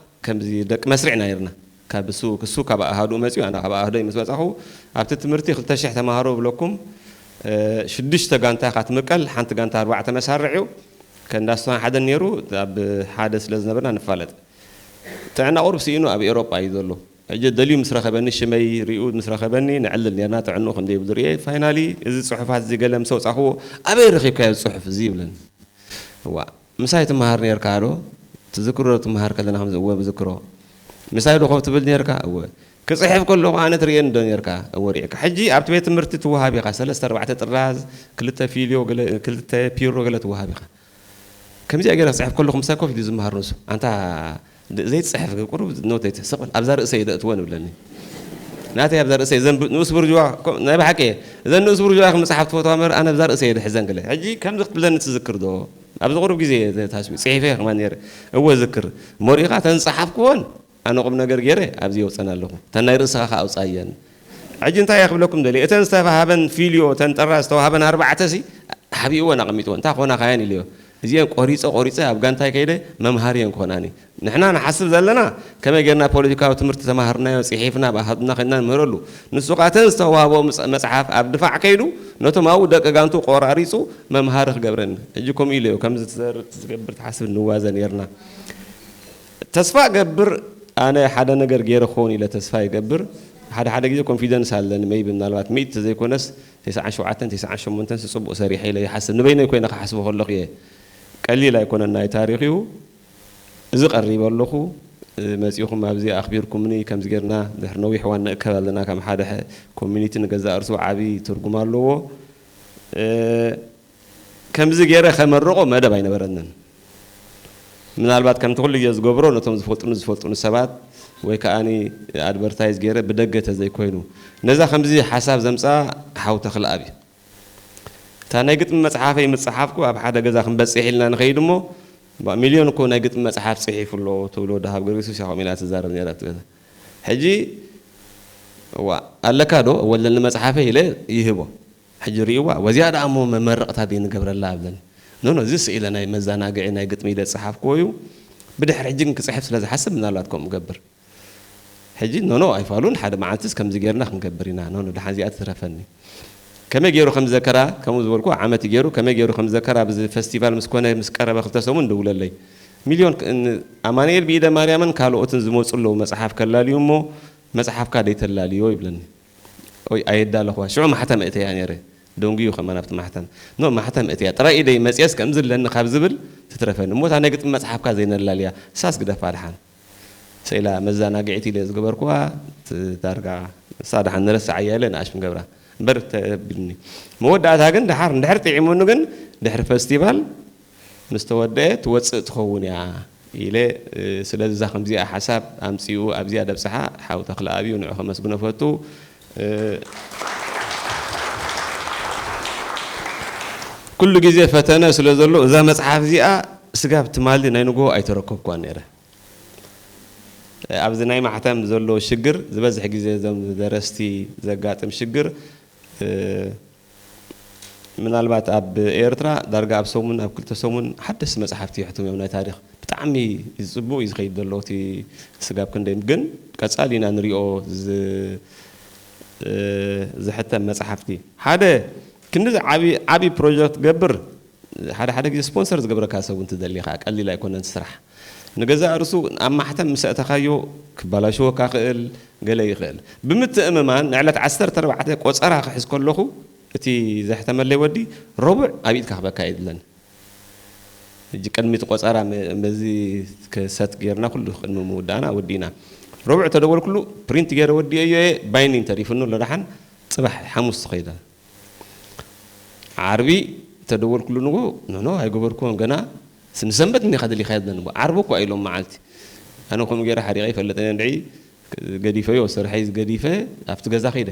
ከምዚ ደቂ መስርዕ ኢና ነርና። ካብ እሱ፣ እሱ ካብ ኣሃዱኡ መጺኡ፣ ኣነ ካብ ኣሃዱይ ምስ መጻኹ፣ ኣብቲ ትምህርቲ ክልተ ሽሕ ተማሃሮ ብለኩም፣ እ፣ ሽዱሽተ ጋንታ ኢኻ ትምቀል፣ ሓንቲ ጋንታ ኣርባዕተ መሳርዕ እዩ። ከንዳ ስሳን ሓደን ነይሩ፣ ኣብ ሓደ ስለ ዝነበርና ንፋለጥ። ጥዕና ቁሩብ ስኢኑ ኣብ ኤውሮጳ እዩ ዘሎ። ሕጂ ደልዩ ምስ ረኸበኒ፣ ሽመይ ሪኡ ምስ ረኸበኒ፣ ነዕልል ኔርና፣ ጥዕንኡ ከም ዘይብሉ ርእየ። ፋይናሊ፣ እዚ ጽሑፋት እዚ ገለ ምስ ኣውጻእኽዎ፣ "ኣበይ ረኺብካዮ እዚ ጽሑፍ እዚ?" ይብለኒ። "እዋ፣ ምሳይ ትመሃር ኔርካ ዶ? ትዝክሮ ዶ ትመሃር ከለና ከምዚ?" "እወ፣ ብዝክሮ." "ምሳይ ዶ ኮፍ ትብል ኔርካ?" "እወ." "ክጽሕፍ ከለኹ ኣነ ትርእየኒ ዶ ኔርካ?" "እወ፣ ሪኤካ." ሕጂ ኣብቲ ቤት ትምህርቲ ትወሃብ ኢኻ፣ ሰለስተ ኣርባዕተ ጥራዝ፣ ክልተ ፊልዮ፣ ገለ፣ ክልተ ፒሮ ገለ ትወሃብ ኢኻ። ከምዚኣ ገይረ ክጽሕፍ ከለኹ ምሳይ ኮፍ ኢሉ ዝመሃር ንሱ። "ኣንታ ድ-፣ ዘይትጽሕፍ ቁሩብ ኖት ዘይትሕስቕ በል፣ ኣብዛ ርእሰይ እየ ደእትወን" ይብለኒ። ናተይ ኣብዛ ርእሰይ፣ እዘን ብ-፣ ንኡስ ብርጅዋ፣ ኮ-፣ ናይ ብሓቂ እየ። እዘን ንኡስ ብርጅዋ ኢኽን ምጽሓፍ ትፈትዋ እምበር፣ ኣነ ኣብዛ ርእሰይ እየ ድሕዘን ገለ። ሕጂ ከምዚ ክትብለኒ ትዝክር ዶ? ኣብዚ ቁሩብ ግዜ እየ ተታሲቡ፣ ጽሒፈ እየ ከማን ነይረ። እወ እዝክር። እሞ ርኢኻ፣ እተን ዝጸሓፍክወን ኣነ ቁም ነገር ገይረ ኣብዚ የውጸን ኣለኹ። እተን ናይ ርእስኻ ከኣ ኣውጻየን። ሕጂ እንታይ እየ ክብለኩም ደልየ? እተን ዝተባሃበን ፊልዮ፣ እተን ጥራዝ ዝተዋህበን ኣርባዕተ ሲ፣ ሓቢእወን ኣቐሚጥወን። እንታይ ክኾና ካየን ኢለዮ። እዚአን ቆሪጸ ቆሪጸ ኣብ ጋንታይ ከይደ መምሃሪ እየን ክኾናኒ። ንሕና ንሓስብ ዘለና ከመይ ጌርና ፖለቲካዊ ትምህርቲ ተማሃርናዮ፣ ጽሒፍና፣ ብኣሃዱና ከይድና ንምህረሉ። ንሱ ኸኣ እተን ዝተዋህቦ ምጽ-፣ መጽሓፍ ኣብ ድፋዕ ከይዱ ነቶም ኣብኡ ደቂ ጋንቱ ቆራሪጹ መምሃሪ ክገብረኒ። ሕጂ ከምኡ ኢለዮ፣ ከምዚ ትዘር-፣ ትገብር ትሓስብ ንዋዘ ኔርና። ተስፋ እገብር፣ ኣነ ሓደ ነገር ገይረ ክኸውን ኢለ ተስፋ ይገብር። ሓደ ሓደ ግዜ ኮንፊደንስ ኣለኒ፣ ሜይቢ ምናልባት ሚእቲ ተዘይኮነስ፣ ተስዓን ሸውዓተን፣ ተስዓን ሸሞንተን ጽቡቕ ሰሪሐ ኢለ ይሓስብ። ንበይነይ ኮይነ ክሓስቦ ከለኹ እየ። ቀሊል ኣይኮነን ናይ ታሪኽ እዩ። እዚ ቀሪበ ኣለኹ። እ፣ መጺኹም ኣብዚ ኣኽቢርኩምኒ፣ ከምዚ ጌርና ድሕሪ ነዊሕ እዋን ንእከብ ኣለና። ከም ሓደ ሐ-፣ ኮሚኒቲ ንገዛእ ርእሱ ዓቢ ትርጉም ኣለዎ። እ፣ ከምዚ ገይረ ከመርቖ መደብ ኣይነበረንን። ምናልባት ከምቲ ኩሉ ግዜ ዝገብሮ ነቶም ዝፈልጡኒ ዝፈልጡኒ ሰባት ወይ ከኣኒ ኣድቨርታይዝ ገይረ ብደገ ተዘይኮይኑ። ነዛ ከምዚ ሓሳብ ዘምጽኣ ሓው ተኽለኣብ እዩ። እታ ናይ ግጥሚ መጽሓፈይ ምስ ጸሓፍኩ ኣብ ሓደ ገዛ ክንበጽሕ ኢልና ንኸይድ እሞ፣ "ባ፣ ሚልዮን እኮ ናይ ግጥሚ መጽሓፍ ጽሒፉ ኣሎ" ትብል ወዲ ሃብ ገርጊሱስ እያ ከምኡ ኢላ ትዛረብ ነይራ ኣብቲ ገዛ። ሕጂ፣ "እዋ፣ ኣለካ ዶ? እወ ኣለኒ መጽሓፈይ" ኢለ ይህቦ። ሕጂ ሪእዋ፣ "ወዚኣ ደኣ እሞ መመረቕታ ደይ ንገብረላ?" እብለኒ። "ኖ፣ ኖ፣ እዚ ስኢለ ናይ መዘናግዒ ናይ ግጥሚ ኢለ ዝጸሓፍክዎ እዩ። ብድሕሪ ሕጂ ግን ክጽሕፍ ስለ ዝሓስብ ምናልባት ከምኡ እገብር።" ሕጂ ኖ፣ ኖ ኣይፋሉን፣ ሓደ መዓልትስ ከምዚ ጌርና ክንገብር ኢና። ኖ፣ ኖ፣ ደሓን እዚኣ ትትረፈኒ። ከመይ ገይሩ ከም ዝዘከራ፣ ከምኡ ዝበልኩ ዓመት እዩ ገይሩ፣ ከመይ ገይሩ ከም ዝዘከራ ኣብዚ ፈስቲቫል ምስ ኮነ፣ ምስ ቀረበ ክልተ ሰሙን ደውለለይ። "ሚልዮን ክ-፣ ን-፣ ኣማኑኤል ብኢደ ማርያምን ካልኦትን ዝመጹ ኣለዉ መጽሓፍ ከላልዩ እሞ፣ መጽሓፍካ ደይተላልዮ?" ይብለኒ። ኦይ፣ ኣየዳለኹዋ። ሽዑ ማሕተም እእተያ ነይረ። ደንጉዩ ከማን ኣብቲ ማሕተም። ኖ፣ ማሕተም እእተያ። ጥራይ ኢደይ መጽየስ ከምዚ ኣለኒ ካብ ዝብል ትትረፈኒ። እሞ እታ ናይ ግጥሚ መጽሓፍካ ዘይነላልያ፣ እሳስ ግደፋ ደሓን። ሰኢላ መዘናግዒት ኢለ ዝገበርኩዋ፣ ት-፣ ዳርጋ እሳ ደሓን ንረስዓያ ኢለ ንኣሽም ገብራ። እምበር ተቢልኒ። መወዳእታ ግን ደሓር፣ እንድሕር ጥዒሙኒ ግን ድሕሪ ፈስቲቫል ምስ ተወደአ ትወጽእ ትኸውን እያ ኢለ፣ እ፣ ስለዚ እዛ ከምዚኣ ሓሳብ ኣምጺኡ ኣብዚኣ ደብጽሓ ሓው ተኽለኣብ እዩ፣ ንዑ ከመስግኖ ፈቱ። እ፣ ኩሉ ግዜ ፈተነ ስለ ዘሎ እዛ መጽሓፍ እዚኣ ስጋብ ትማሊ ናይ ንግሆ ኣይተረከብኳን ነይረ። ኣብዚ ናይ ማሕተም ዘሎ ሽግር፣ ዝበዝሕ ግዜ እዞም ደረስቲ ዘጋጥም ሽግር፣ እ፣ ምናልባት ኣብ ኤርትራ ዳርጋ ኣብ ሰሙን፣ ኣብ ክልተ ሰሙን ሓደስቲ መጽሓፍቲ ይሕትሙ እዮም፣ ናይ ታሪኽ። ብጣዕሚ እዩ ጽቡቕ እዩ ዝኸይድ ዘሎ እቲ ስጋብ ክንደይ፣ ግን ቀጻሊ ኢና ንሪኦ ዝ-፣ እ፣ ዝሕተም መጽሓፍቲ። ሓደ ክንዲ ዓቢ፣ ዓቢ ፕሮጀክት ገብር፣ ሓደ ሓደ ግዜ ስፖንሰር ዝገብረካ ሰብ እውን ትደሊ ኢኻ፣ ቀሊል ኣይኮነን እቲ ስራሕ። ንገዛእ ርእሱ ኣብ ማሕተም ምስ ኣእተኻዮ ክባላሸወካ ክእል፣ ገለ ይኽእል። ብምትእምማን ንዕለት ዓሰርተ ኣርባዕተ ቆጸራ ክሕዝ ከለኹ፣ እቲ ዘሕተመለይ ወዲ ረቡዕ ኣብ ኢድካ ክበካ የድለን። ሕጂ ቅድሚ እቲ ቆጸራ መ-፣ መዚ ከ-፣ ሰት ጌርና ኩሉ ቅድሚ ምውዳእና ወዲእና። ረቡዕ ተደወልኩሉ፣ ፕሪንት ገይረ ወዲኤዮ እየ፣ ባይንዲንግ ተሪፉኒ ኣሎ ደሓን፣ ጽባሕ ሓሙስ ትኸይዳ። ዓርቢ ተደወልኩሉ ንጎ ኖ ኖ ኣይገበርኩዎን ገና ንሰንበት እኒኻ ደሊኻዮ ዘንቦ ዓርቢ እኮ ኢሎም መዓልቲ ኣነ ከምኡ ገይረ ሓሪቐ ይፈልጥ እየ እንድዒ ገዲፈዮ ስርሐይ ገዲፈ ኣብቲ ገዛ ከይደ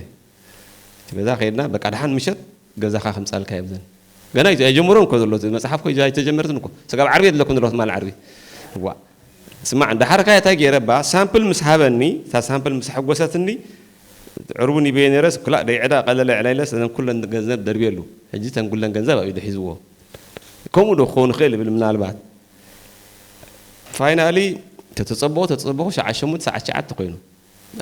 እቲ ገዛ ከይድና በቃ ደሓን ምሸት ገዛኻ ከምፃልካ የብዘን ገና ኣይጀምሮን እኮ ዘሎ መፅሓፍ ኮ ኣይተጀመረትን እኮ ስጋብ ዓርቢ የድለኩም ዘሎ ትማል ዓርቢ ዋ ስማዕ፣ ደሓር ከ እንታይ ገይረ እባ ሳምፕል ምስ ሃበኒ፣ እታ ሳምፕል ምስ ኣሐጎሰትኒ፣ ዕርቡን ይበየ ነይረስ፣ ክላእ ደይ ዕዳ ቀለለ ዕላይለስ፣ እዘን ኩለን ገንዘብ ደርብየሉ። ሕጂ እተን ኩለን ገንዘብ ኣብ ኢዱ ሒዝዎ። ከምኡ ዶ ክኸውን ይኽእል እብል ምናልባት። ፋይናሊ ተተጸበኹ ተተጸበኹ ሰዓት ሸሞንተ ሰዓት ትሽዓተ ኮይኑ።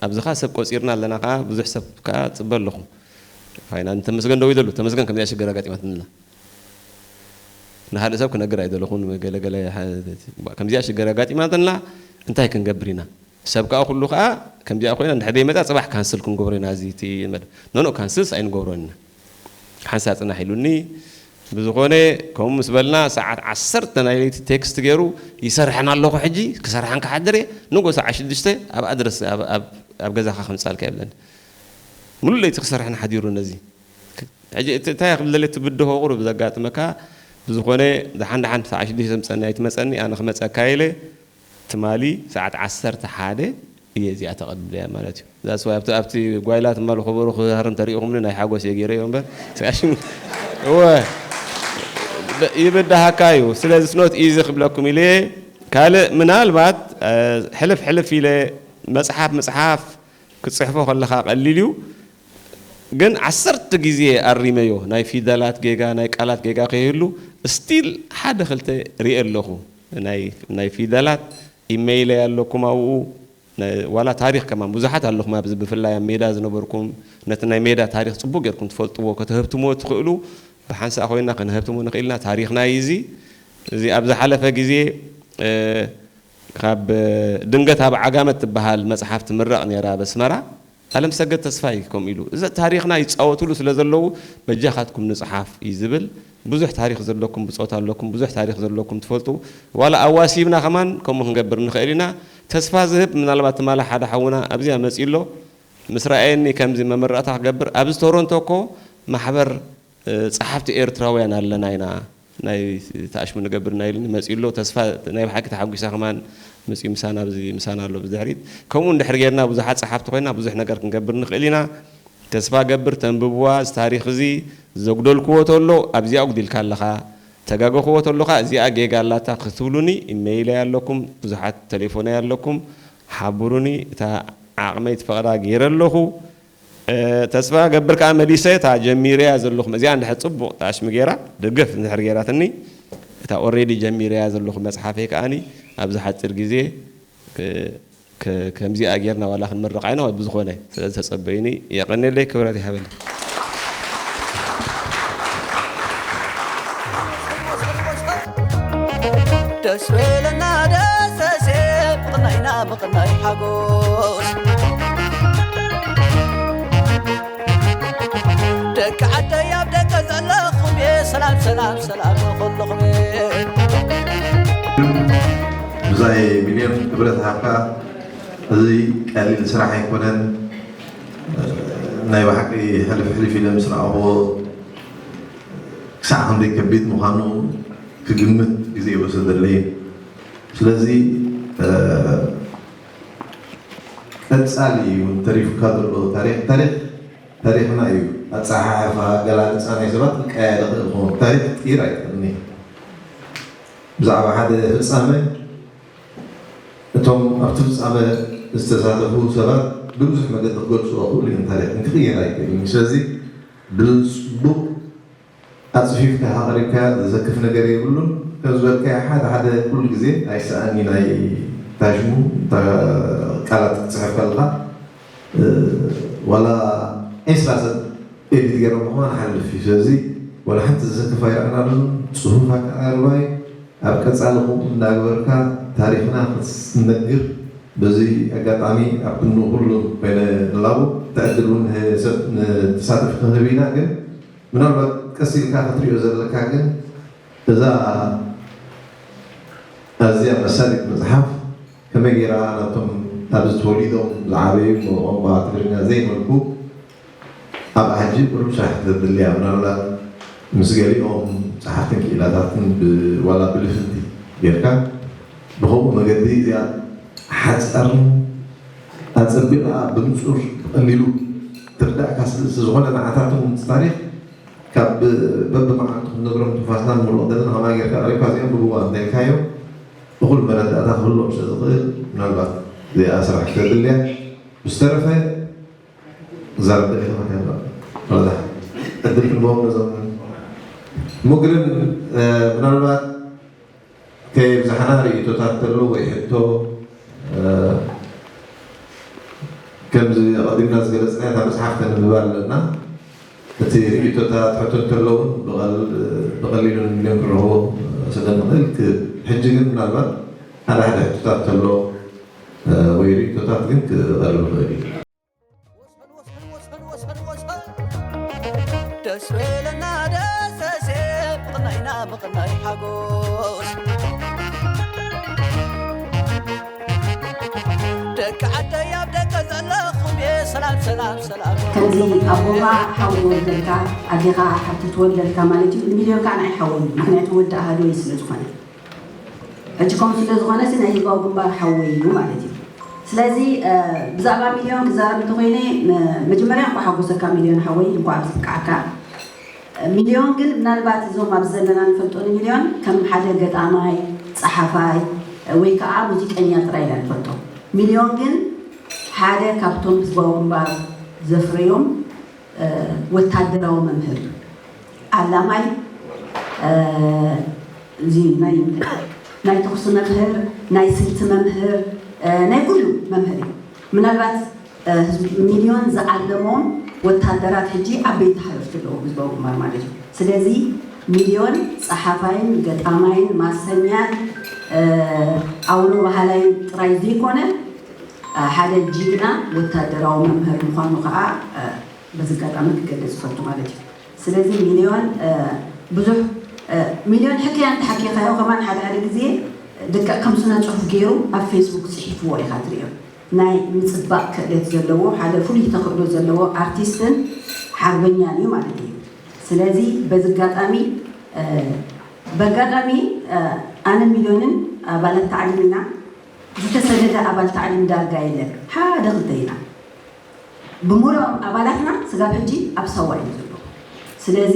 ኣብዚ ኸኣ ሰብ ቆጺርና ኣለና ኸኣ ብዙሕ ሰብ ከኣ እጽበ ኣለኹ። ፋይናሊ ተመስገን ደው ይደሉ፣ ተመስገን ከምዚኣ ሽግር ኣጋጢማትኒ ኣላ። ንኻልእ ሰብ ክነግር ኣይደለኹን ገለ ገለ ከምዚኣ ሽግር ኣጋጢማትና እንታይ ክንገብር ኢና ሰብ ከዓ ኩሉ ከዓ ከምዚኣ ኮይና እንድሕር ዘይመፃ ፅባሕ ካንስል ክንገብሮ ኢና እዚ እቲ መደብ ኖኖ ካንስልስ ኣይንገብሮን ኢና ሓንሳ ፅናሕ ኢሉኒ ብዝኾነ ከምኡ ምስ በልና ሰዓት ዓሰርተ ናይ ለይቲ ቴክስት ገይሩ ይሰርሐን ኣለኹ ሕጂ ክሰርሐን ክሓድር እየ ንጎ ሰዓት ሽዱሽተ ኣብ ኣድረስ ኣብ ገዛኻ ከምፃልካ ይብለኒ ሙሉእ ለይቲ ክሰርሐን ሓዲሩ ነዚ ሕጂ እቲ እንታይ ክብል ደልየ እቲ ብድሆ ቁሩብ ዘጋጥመካ ብዝኾነ ደሓን ደሓን ሰዓት ሽዱሽተ ምፀኒ ኣይትመፀኒ ኣነ ክመፀካ ኢለ ትማሊ ሰዓት ዓሰርተ ሓደ እየ እዚኣ ተቐብለያ ማለት እዩ that's why ኣብቲ ኣብቲ ጓይላ ትማሊ ከበሮ ክሃርም ተሪኢኹምኒ ናይ ሓጎስ እየ ገይረዮ እምበር እወ ይብድሃካ እዩ ስለዚ it's not easy ክብለኩም ኢለ ካልእ ምናልባት ሕልፍ ሕልፍ ኢለ መፅሓፍ ምፅሓፍ ክትፅሕፎ ከለኻ ቀሊል እዩ ግን ዓሰርተ ግዜ ኣሪመዮ ናይ ፊደላት ጌጋ ናይ ቃላት ጌጋ ከይህሉ still ሓደ ክልተ ሪኤ ኣለኹ ናይ ፊደላት ኢመይለይ ኣለኩም ኣብኡ ዋላ ታሪኽ ከማን ብዙሓት ኣለኹም ኣብዚ ብፍላይ ኣብ ሜዳ ዝነበርኩም ነቲ ናይ ሜዳ ታሪኽ ፅቡቅ ጌርኩም ትፈልጥዎ ከተህብትምዎ ትኽእሉ ብሓንሳእ ኮይና ከነህብትሞ ንኽእል ኢና ታሪኽና እዩ እዚ እዚ ኣብ ዝሓለፈ ግዜ ካብ ድንገት ኣብ ዓጋመ ትበሃል መፅሓፍ ትምረቕ ነይራ ኣብ ኣስመራ ኣለምሰገድ ተስፋይ ከምኡ ኢሉ እዚ ታሪኽና ይፃወትሉ ስለ ዘለዉ በጃኻትኩም ንፅሓፍ እዩ ዝብል ብዙሕ ታሪኽ ዘለኩም ብፆት ኣለኩም ብዙሕ ታሪኽ ዘለኩም ትፈልጡ ዋላ ኣዋሲብና ከማን ከምኡ ክንገብር ንኽእል ኢና ተስፋ ዝህብ ምናልባት ትማሊ ሓደ ሓውና ኣብዚኣ መፂ ኣሎ ምስ ረኣየኒ ከምዚ መመረቕታ ክገብር ኣብዚ ቶሮንቶ እኮ ማሕበር ጸሓፍቲ ኤርትራውያን ኣለና ኢና ናይ ተኣሽሙ ንገብር ናይ ኢሉኒ መጺኡ ኣሎ ተስፋ ናይ ብሓቂ ተሓጒሳ ከማን መጺኡ ምሳና ኣብዚ ምሳና ኣሎ ብድሕሪት ከምኡ እንድሕር ጌርና ብዙሓት ጸሓፍቲ ኮይና ብዙሕ ነገር ክንገብር ንኽእል ኢና ተስፋ ገብር ተንብብዋ እዚ ታሪኽ እዚ ዘጉደልክዎ ተሎ ኣብዚኣ ኣጉዲልካ ኣለኻ ተጋገኽዎ ተሎኻ እዚኣ ጌጋ ኣላታ ክትብሉኒ ኢመይለይ ኣለኩም ብዙሓት ተሌፎነይ ኣለኩም ሓብሩኒ እታ ዓቕመይ ትፈቕዳ ገይረ ኣለኹ ተስፋ ገብር ከዓ መሊሰ እታ ጀሚረያ ዘለኹም እዚኣ እንድሕር ፅቡቕ ተኣሽሚ ገይራ ደገፍ እንድሕር ገይራትኒ እታ ኦሬዲ ጀሚረያ ዘለኹ መፅሓፈይ ከዓኒ ኣብዚ ሓፂር ግዜ ከምዚኣ ጌርና ዋላ ክንምርቓ ኢና ብዝኾነ ስለዚ ተፀበዩኒ የቐንየለይ ክብረት ይሃበለይ ደስ በለና ደሰሴ ምቕናይና ምቕናይ ሓጎስ ደቂ ዓደይ ኣብ ደገ ዘለኹም ሰላም ሰላም ሰላም ንኹልኹም ብዛይ ሚልዮን ክብረት ሃብካ እዚ ቀሊል ስራሕ ኣይኮነን ናይ ብሓቂ ሕልፍ ሕልፍ ኢለ ምስ ረኣኹዎ ክሳዕ ክንደይ ከቢድ ምዃኑ ክግምት ግዜ ይወሰደለይ እዩ። ስለዚ ቀጻሊ እዩ ተሪፉካ ዘሎ ታሪኽ። ታሪኽ ታሪኽና እዩ። ኣጸሓሕፋ፣ ኣገላልጻ ናይ ሰባት ክቀያየር ይኽእል ይኸውን። ታሪኽ ክቕይር ኣይክእልን እዩ። ብዛዕባ ሓደ ፍጻመ እቶም ኣብቲ ፍጻመ ዝተሳተፉ ሰባት ብብዙሕ መገዲ ክገልጽዎ ይኽእሉ እዮም። ታሪኽ ግን ክቕየር ኣይክእልን እዩ። ስለዚ ብጽቡቕ ኣጽፊፍካ ኣቕሪብካዮ ዘሰክፍ ነገር የብሉን። ከም ዝበልካዮ ሓደ ሓደ ኩሉ ግዜ ኣይሰኣን እዩ ናይ እንታይ ሽሙ ቃላት ክትጽሕፍ ከለኻ ዋላ ዒስራ ሰብ ኤዲት ገይሮም ከማን ሓልፍ እዩ። ስለዚ ዋላ ሓንቲ ዘሰክፍ ኣይረኣናሉን። ጽፉፍ ኣቀራርባ እዩ። ኣብ ቀጻሊ ከምኡ እንዳገበርካ ታሪኽና ክትነግር በዚ ኣጋጣሚ ኣብ ክንዲ ኩሉ ኮይነ ንላቦ እቲ ዕድል እውን ንተሳተፍቲ ክንህብ ኢና። ግን ምናልባት ቀስ ኢልካ ክትሪኦ ዘለካ ግን እዛ ኣዝያ መሳጢት መፅሓፍ ከመይ ገይራ ናብቶም ኣብዚ ተወሊዶም ዝዓበዩ ብቋንቋ ትግርኛ ዘይመልኩ ኣብኣ ሕጂ ቁሩብ ስራሕ ተድሊ እያ። ምናልባት ምስ ገሊኦም ጸሓፍትን ክኢላታትን ብ- ዋላ ብልፍንቲ ጌርካ ብኸምኡ መገዲ እዚኣ ሓጻርን ኣጸቢቓ ብንጹር ብቐሊሉ ትርዳእካ ስለ ዝኾነ ንዓታትኩም እቲ ታሪኽ ካብ በብመዓልቱ ክንነግሮም ትንፋስና ንመልኦ ዘለና ከማይ ጌርካ ኣቕሪብካ እዚኦም ብብዋ እንተኢልካዮም እኹል መረዳእታ ክህልዎም ስለ ዝኽእል ምናልባት እዚኣ ስራሕ ክተድልያ ብዝተረፈ ዛረብ ደቂቕ ማለት ያለው ወላ ዕድል ክንቦም ነዞም ሙግርን ምናልባት ከየብዛሕና ርእቶታት ተሎ ወይ ሕቶ ከምዚ ኣቐዲምና ዝገለፅና እታ መፅሓፍ ተንብባ ኣለና። እቲ ርእቶታት ሕቶ እንተሎ እውን ብቐሊሉ ንሚሊዮን ክረኽቦ ስለ ንኽእል ሕጂ ግን ምናልባት ሓደ ሓደ ሕቶታት ተሎ ወይ ርእቶታት ግን ክቐርብ ይኽእል እዩ። ደስ በለና ደሰሴ ብቕናይና ብቕናይ ሓጎስ ደቂ ዓደይ ኣብ ደገ ዘለኹም ሰላም ሰላም ሰላም ከምዚ ኣቦኻ ሓው ዝወልደልካ ኣዴኻ ሓብቲ ትወልደልካ ማለት እዩ። ሚልዮን ከዓ ንዓይ ሓወይ እዩ። ምክንያቱ ወዲ ኣሃዶይ ስለ ዝኾነ ሕጂ ከምኡ ስለ ዝኾነ ሲ ናይ ህዝባዊ ግንባር ሓወይ እዩ ማለት እዩ። ስለዚ ብዛዕባ ሚልዮን ክዛረብ እንተኮይነ መጀመርያ እንኳ ሓጎሰካ ሚልዮን ሓወይ እንኳ ኣብዚ ብቃዓካ። ሚልዮን ግን ምናልባት እዞም ኣብዚ ዘለና ንፈልጦ ንሚልዮን ከም ሓደ ገጣማይ፣ ጸሓፋይ ወይ ከዓ ሙዚቀኛ ጥራይ ኢና ንፈልጦ። ሚልዮን ግን ሓደ ካብቶም ህዝባዊ ግንባር ዘፍረዮም ወታደራዊ መምህር እዩ። ዓላማይ እዚ ናይ ናይ ተኹሲ መምህር፣ ናይ ስልቲ መምህር፣ ናይ ኩሉ መምህር እዩ። ምናልባት ሚልዮን ዝዓለሞም ወታደራት ሕጂ ዓበይቲ ሓለፍቲ ኣለዎ ህዝባዊ ግንባር ማለት እዩ። ስለዚ ሚልዮን ጸሓፋይን ገጣማይን ማሰኛን ኣውሎ በሃላይን ጥራይ ዘይኮነ ሓደ ጅግና ወታደራዊ መምህር ምዃኑ ከዓ በዚ ኣጋጣሚ ክገልፅ ይፈቱ ማለት እዩ። ስለዚ ሚልዮን ብዙሕ ሚልዮን ሕክያ እንተሓኪኻዮ ከማን ሓደ ሓደ ግዜ ልክዕ ከም ስነ ፅሑፍ ገይሩ ኣብ ፌስቡክ ፅሒፍዎ ኢኻ ትሪኦ። ናይ ምፅባቕ ክእለት ዘለዎ ሓደ ፍሉይ ተኽእሎ ዘለዎ ኣርቲስትን ሓርበኛን እዩ ማለት እዩ። ስለዚ በዚ ኣጋጣሚ በጋጣሚ ኣነ ሚልዮንን ኣባላት ታዕሊም ኢና። ዝተሰደደ ኣባል ታዕሊም ዳርጋ የለን። ሓደ ክልተ ኢና። ብምሉኦም ኣባላትና ስጋብ ሕጂ ኣብ ሳዋ እዮም ዘለዉ። ስለዚ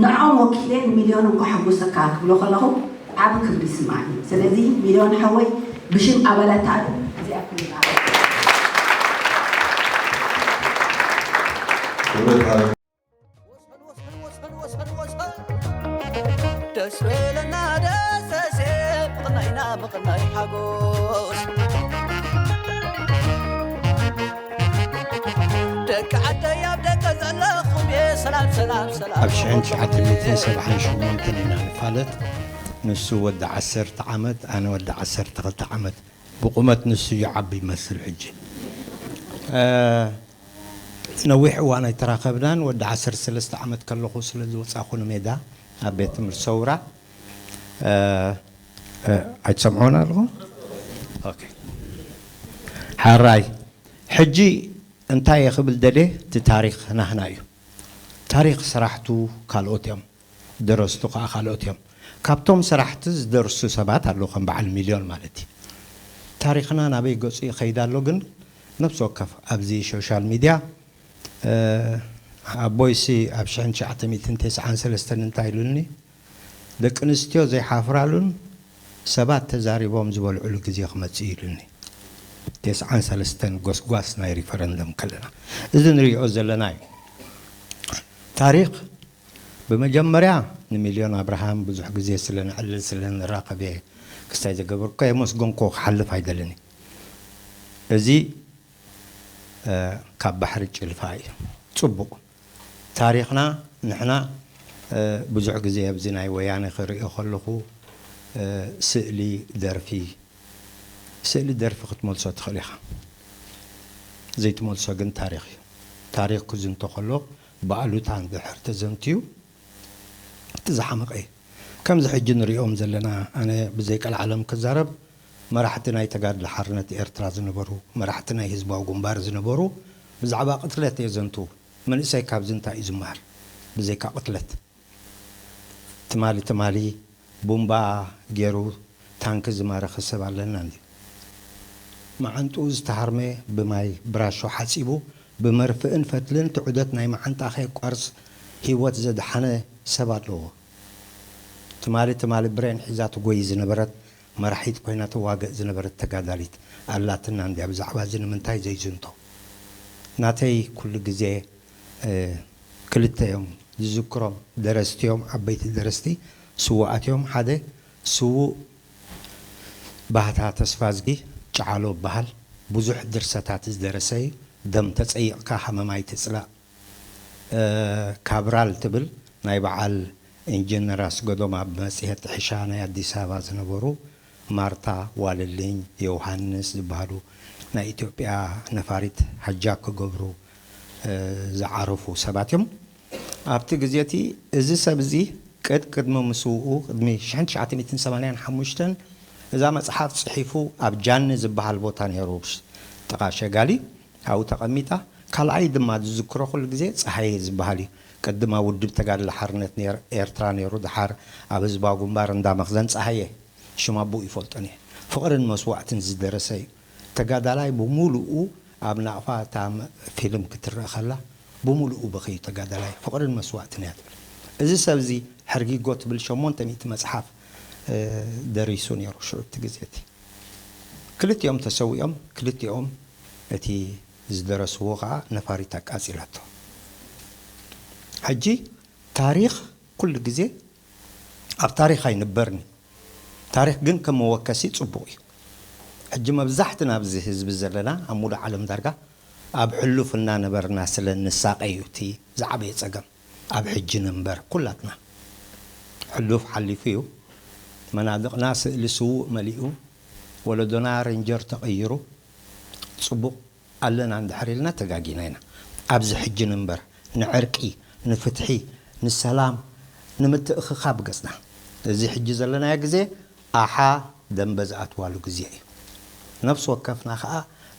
ንዕኦም ወኪለ ንሚልዮን እንኳ ሓጎሰካ ክብሎ ከለኹ ዓቢ ክብሪ ይስምዓኒ። ስለዚ ሚልዮን ሓወይ ብሽም ኣባላት ታዕሊም እዚኣ ክብሪ ደስ በለና ደሰሴ ብቕናይና ብቕናይ ሓጎስ ደቂ ዓደይ ኣብ ደገ ዘለኹም ሰላም ሰላም ሰላም ኣብ ሽሕን ትሽዓተ ሚእትን ሰብዓን ሸሞንተን ኢና ንፋለጥ። ንሱ ወዲ ዓሰርተ ዓመት ኣነ ወዲ ዓሰርተ ክልተ ዓመት ብቑመት ንሱ ይዓቢ ይመስል ሕጂ ነዊሕ እዋን ኣይተራኸብናን። ወዲ ዓሰርተ ሰለስተ ዓመት ከለኹ ስለ ዝወፃኹ ንሜዳ ኣብ ቤት ትምህርቲ ሰውራ ኣይትሰምዑን ኣለኹም። ሓራይ ሕጂ እንታይ እየ ክብል ደልየ፣ እቲ ታሪኽ ናህና እዩ። ታሪኽ ሰራሕቱ ካልኦት እዮም፣ ደረስቱ ከዓ ካልኦት እዮም። ካብቶም ሰራሕቲ ዝደርሱ ሰባት ኣለዉ፣ ከም በዓል ሚልዮን ማለት እዩ። ታሪኽና ናበይ ገፁ ይኸይድ ኣሎ ግን ነብሲ ወከፍ ኣብዚ ሶሻል ሚድያ ኣቦይሲ ኣብ ሽሕን ትሽዓተ ሚእትን ተስዓን ሰለስተን እንታይ ኢሉኒ፣ ደቂ ኣንስትዮ ዘይሓፍራሉን ሰባት ተዛሪቦም ዝበልዕሉ ግዜ ክመፅእ ኢሉኒ። ተስዓን ሰለስተን ጎስጓስ ናይ ሪፈረንደም ከለና እዚ ንሪኦ ዘለና እዩ። ታሪኽ ብመጀመርያ ንሚልዮን ኣብርሃም ብዙሕ ግዜ ስለ ንዕልል ስለ ንራኸብ እየ ክስታይ ዘገበርኩ ከየመስገንኩዎ ክሓልፍ ኣይደልን። እዚ ካብ ባሕሪ ጭልፋ እዩ። ፅቡቕ ታሪኽና ንሕና ብዙሕ ግዜ ኣብዚ ናይ ወያነ ክርእዮ ከለኹ ስእሊ ደርፊ ስእሊ ደርፊ ክትመልሶ ትኽእል ኢኻ። ዘይትመልሶ ግን ታሪኽ እዩ። ታሪኽ ክዝንቶ ከሎ ብኣሉታ እንድሕር ተዘንትዩ እቲ ዝሓመቐ እዩ። ከምዚ ሕጂ ንሪኦም ዘለና ኣነ ብዘይ ቀልዓለም ክዛረብ መራሕቲ ናይ ተጋድሎ ሓርነት ኤርትራ ዝነበሩ መራሕቲ ናይ ህዝባዊ ግንባር ዝነበሩ ብዛዕባ ቅትለት የዘንትዉ። መንእሰይ ካብዚ እንታይ እዩ ዝመሃር? ብዘይካ ቅትለት ትማሊ ትማሊ ቡምባ ገይሩ ታንኪ ዝማረኸ ሰብ ኣለና እንዲ? መዓንጥኡ ዝተሃርመ ብማይ ብራሾ ሓጺቡ ብመርፍእን ፈትልን ትዑደት ናይ መዓንጣ ከየቋርጽ ህይወት ዘድሓነ ሰብ ኣለዎ። ትማሊ ትማሊ ብሬን ሒዛ ትጎይ ዝነበረት መራሒት ኮይና ትዋገእ ዝነበረት ተጋዳሊት ኣላትና እንድያ። ብዛዕባ እዚ ንምንታይ ዘይዝንቶ? ናተይ ኩሉ ግዜ ክልተ እዮም ዝዝክሮም ደረስቲ እዮም፣ ዓበይቲ ደረስቲ ስዉኣት እዮም። ሓደ ስዉእ ባህታ ተስፋዝጊ ጨዓሎ ይበሃል። ብዙሕ ድርሰታት ዝደረሰ እዩ። ደም ተጸይቕካ ሃመማይ ትጽላእ ካብራል ትብል ናይ በዓል ኢንጂነር ኣስገዶም ኣብ መጽሔት ጥሒሻ ናይ ኣዲስ ኣበባ ዝነበሩ ማርታ ዋለልኝ፣ ዮውሃንስ ዝበሃሉ ናይ ኢትዮጵያ ነፋሪት ሃጃክ ክገብሩ ዝዓረፉ ሰባት እዮም። ኣብቲ ግዜ እቲ እዚ ሰብ እዚ ቅድ ቅድሚ ምስውኡ ቅድሚ ሽሕን ትሽዓተ ሚእትን ሰማንያን ሓሙሽተን እዛ መጽሓፍ ጽሒፉ ኣብ ጃኒ ዝበሃል ቦታ ነይሩ ጥቓ ሸጋሊ ኣብኡ ተቐሚጣ። ካልኣይ ድማ ዝዝክሮ ኩሉ ግዜ ጸሃየ ዝበሃል እዩ። ቅድም ኣብ ውድብ ተጋድሎ ሓርነት ኤርትራ ነይሩ፣ ድሓር ኣብ ህዝባዊ ግንባር እንዳ መኽዘን ጸሃየ ሽም ኣቦኡ ይፈልጦን እየ። ፍቕርን መስዋእትን ዝደረሰ እዩ። ተጋዳላይ ብምሉኡ ኣብ ናቕፋ እታ ፊልም ክትረአ ከላ ብምሉኡ በኸዩ ተጋዳላይ ፍቕርን መስዋእትን እያ ትብል። እዚ ሰብ እዚ ሕርጊጎ ትብል ሸሞንተ ሚእቲ መጽሓፍ ደሪሱ ነይሩ ሽዑ እቲ ግዜ እቲ። ክልቲኦም ተሰዊኦም፣ ክልቲኦም እቲ ዝደረስዎ ኸዓ ነፋሪት ኣቃጺላቶ። ሕጂ ታሪኽ ኩሉ ግዜ ኣብ ታሪኽ ኣይንበርን እዩ። ታሪኽ ግን ከም መወከሲ ጽቡቕ እዩ። ሕጂ መብዛሕትና ኣብዚ ህዝቢ ዘለና ኣብ ሙሉእ ዓለም ዳርጋ ኣብ ሕሉፍ እናነበርና ስለ እንሳቐ እዩ እቲ ዝዓበየ ጸገም። ኣብ ሕጂ ንንበር ኩላትና። ሕሉፍ ሓሊፉ እዩ። መናድቕና ስእሊ ስዉእ መሊኡ፣ ወለዶና ሬንጀር ተቐይሩ፣ ጽቡቕ ኣለና እንድሕር ኢልና ተጋጊና ኢና። ኣብዚ ሕጂ ንንበር፣ ንዕርቂ፣ ንፍትሒ፣ ንሰላም፣ ንምትእኽኻብ ገጽና። እዚ ሕጂ ዘለናዮ ግዜ ኣሓ ደንበ ዝኣትዋሉ ግዜ እዩ። ነፍሲ ወከፍና ኸኣ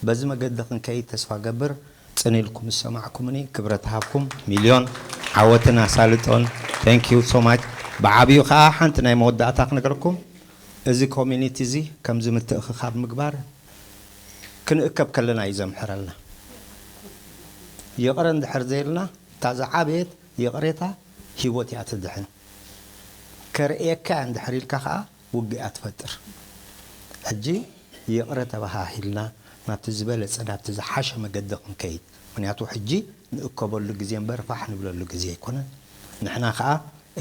በዚ መገዲ ክንከይድ ተስፋ ገብር። ጽን ኢልኩም ዝሰማዕኩምኒ ክብረት ሃብኩም ሚልዮን ዓወትን ኣሳልጦን። Thank you so much። ብዓብዩ ኸኣ ሓንቲ ናይ መወዳእታ ክነግረኩም፣ እዚ ኮሚኒቲ እዚ ከምዚ ምትእኽኻብ ምግባር ክንእከብ ከለና እዩ ዘምሕረልና። ይቕረ እንድሕር ዘይልና እታ ዝዓበየት ይቕሬታ ህይወት እያ ትድሕን። ከርእየካ እንድሕር ኢልካ ኸኣ ውግእ እያ ትፈጥር። ሕጂ ይቕረ ተባሃሂልና ናብቲ ዝበለጸ ናብቲ ዝሓሸ መገዲ ክንከይድ። ምኽንያቱ ሕጂ ንእከበሉ ግዜ እምበር ፋሕ ንብለሉ ግዜ ኣይኮነን። ንሕና ኸኣ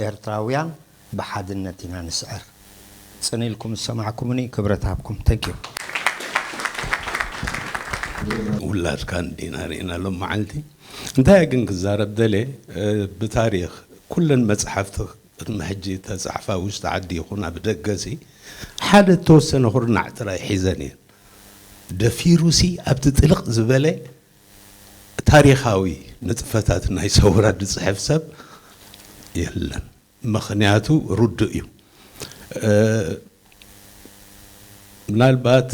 ኤርትራውያን ብሓድነት ኢና ንስዕር። ጽን ኢልኩም ዝሰማዕኩምኒ ክብረት ሃብኩም። Thank you። ውላድካ እንዲና ርኢና ሎም መዓልቲ። እንታይ ግን ክዛረብ ደልየ፣ ብታሪኽ ኩለን መጽሓፍቲ ቅድሚ ሕጂ ተጻሕፋ ውሽጢ ዓዲ ይኹን ኣብ ደገ ሲ ሓደ እተወሰነ ኩርናዕ ጥራይ ሒዘን እየን። ደፊሩ ሲ ኣብቲ ጥልቕ ዝበለ ታሪኻዊ ንጥፈታት ናይ ሰውራ ዝጽሕፍ ሰብ የለን። ምኽንያቱ ርዱእ እዩ። ምናልባት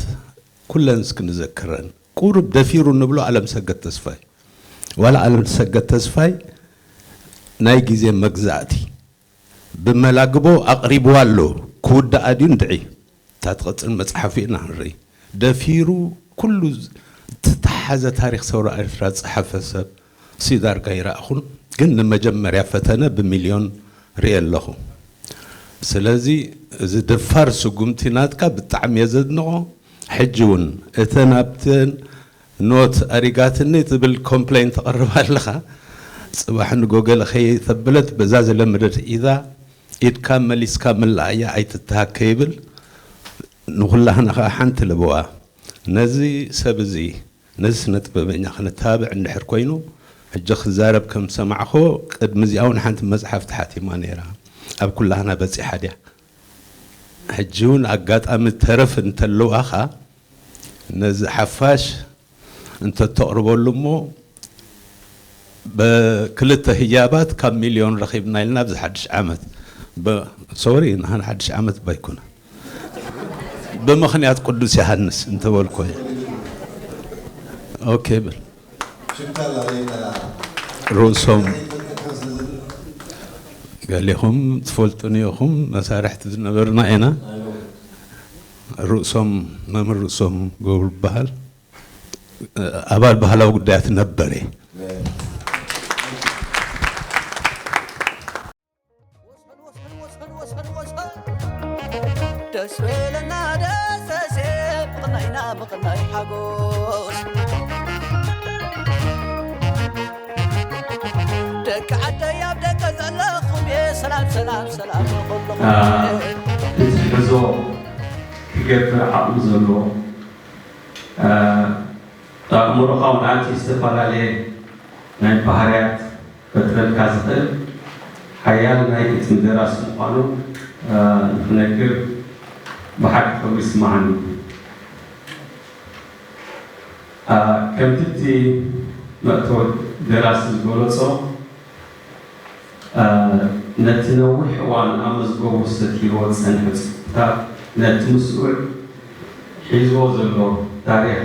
ኩለን እስኪ ንዘክረን። ቁሩብ ደፊሩ ንብሎ ኣለምሰገድ ተስፋይ። ዋላ ኣለምሰገድ ተስፋይ ናይ ግዜ መግዛእቲ ብመላግቦ ኣቕሪብዋ ኣሎ። ክውዳኣ ድዩ እንድዒ? እታ ትቕጽል መጽሓፉ ኢና ንርኢ። ደፊሩ ኩሉ ዝተተሓዘ ታሪኽ ሰውራ ኤርትራ ዝጸሓፈ ሰብ ሲ ዳርጋ ይረኣኹን፣ ግን ንመጀመርያ ፈተነ ብሚልዮን ርእየ ኣለኹ። ስለዚ እዚ ደፋር ስጉምቲ ናትካ ብጣዕሚ እየ ዘድንቖ። ሕጂ እውን እተን ኣብተን ኖት ኣሪጋትኒ ትብል ኮምፕሌን ተቕርብ ኣለኻ። ጽባሕ ንጎ ገለ ከይተበለት በዛ ዝለመደት ኢዳ ኢድካ መሊስካ ምልኣያ ኣይትተሃከ ይብል። ንኹላህና ኸዓ ሓንቲ ልበዋ። ነዚ ሰብ እዚ ነዚ ስነ ጥበበኛ ክንተባብዕ እንድሕር ኮይኑ፣ ሕጂ ክዛረብ ከም ዝሰማዕኹ፣ ቅድሚ እዚኣ እውን ሓንቲ መጽሓፍ ተሓቲማ ነይራ፣ ኣብ ኩላህና በጺሓ ድያ? ሕጂ እውን ኣጋጣሚ ተረፍ እንተለዋኻ ነዚ ሓፋሽ እንተተቕርበሉ እሞ ብክልተ ህያባት ካብ ሚልዮን ረኺብና ኢልና ኣብዚ ሓድሽ ዓመት ሶሪ ንሓን ሓድሽ ዓመት ባይኮነ ብምኽንያት ቅዱስ ዮሃንስ እንተበልኮ ኦኬ ብል ርእሶም ገሊኹም ትፈልጡኒ ኢኹም፣ መሳርሕቲ ዝነበርና ኢና። ርእሶም፣ መምህር ርእሶም ገብሩ ይበሃል። ኣባል ባህላዊ ጉዳያት ነበር እየ። ደስ በለና ደሰሴ ምቕናይና ምቕናይ ሓጎስ ደቂ ዓደይ ኣብ ደገ ዘለኹም እየ ሰላም ሰላም ሰላም ንኹልኹም እየ። ክትሕዞ ክገብር ዓቕሚ ዘለዎ ኣእምሮኻ እውን ኣቲ ዝተፈላለየ ናይ ባህርያት ክፈጥረልካ ዝኽእል ሓያል ናይ ግጥሚ ደራሲ ምዃኑ ንኽነግር ብሓቂ ክብሪ ይስምዓኒ። ከምቲ እቲ መእተዊ ደራሲ ዝገለጾ ነቲ ነዊሕ እዋን ኣብ መዝገቡ ሰቲርዎ ዝጸንሐ ጽሑፍታት ነቲ ምስኡ ሒዝዎ ዘሎ ታሪኽ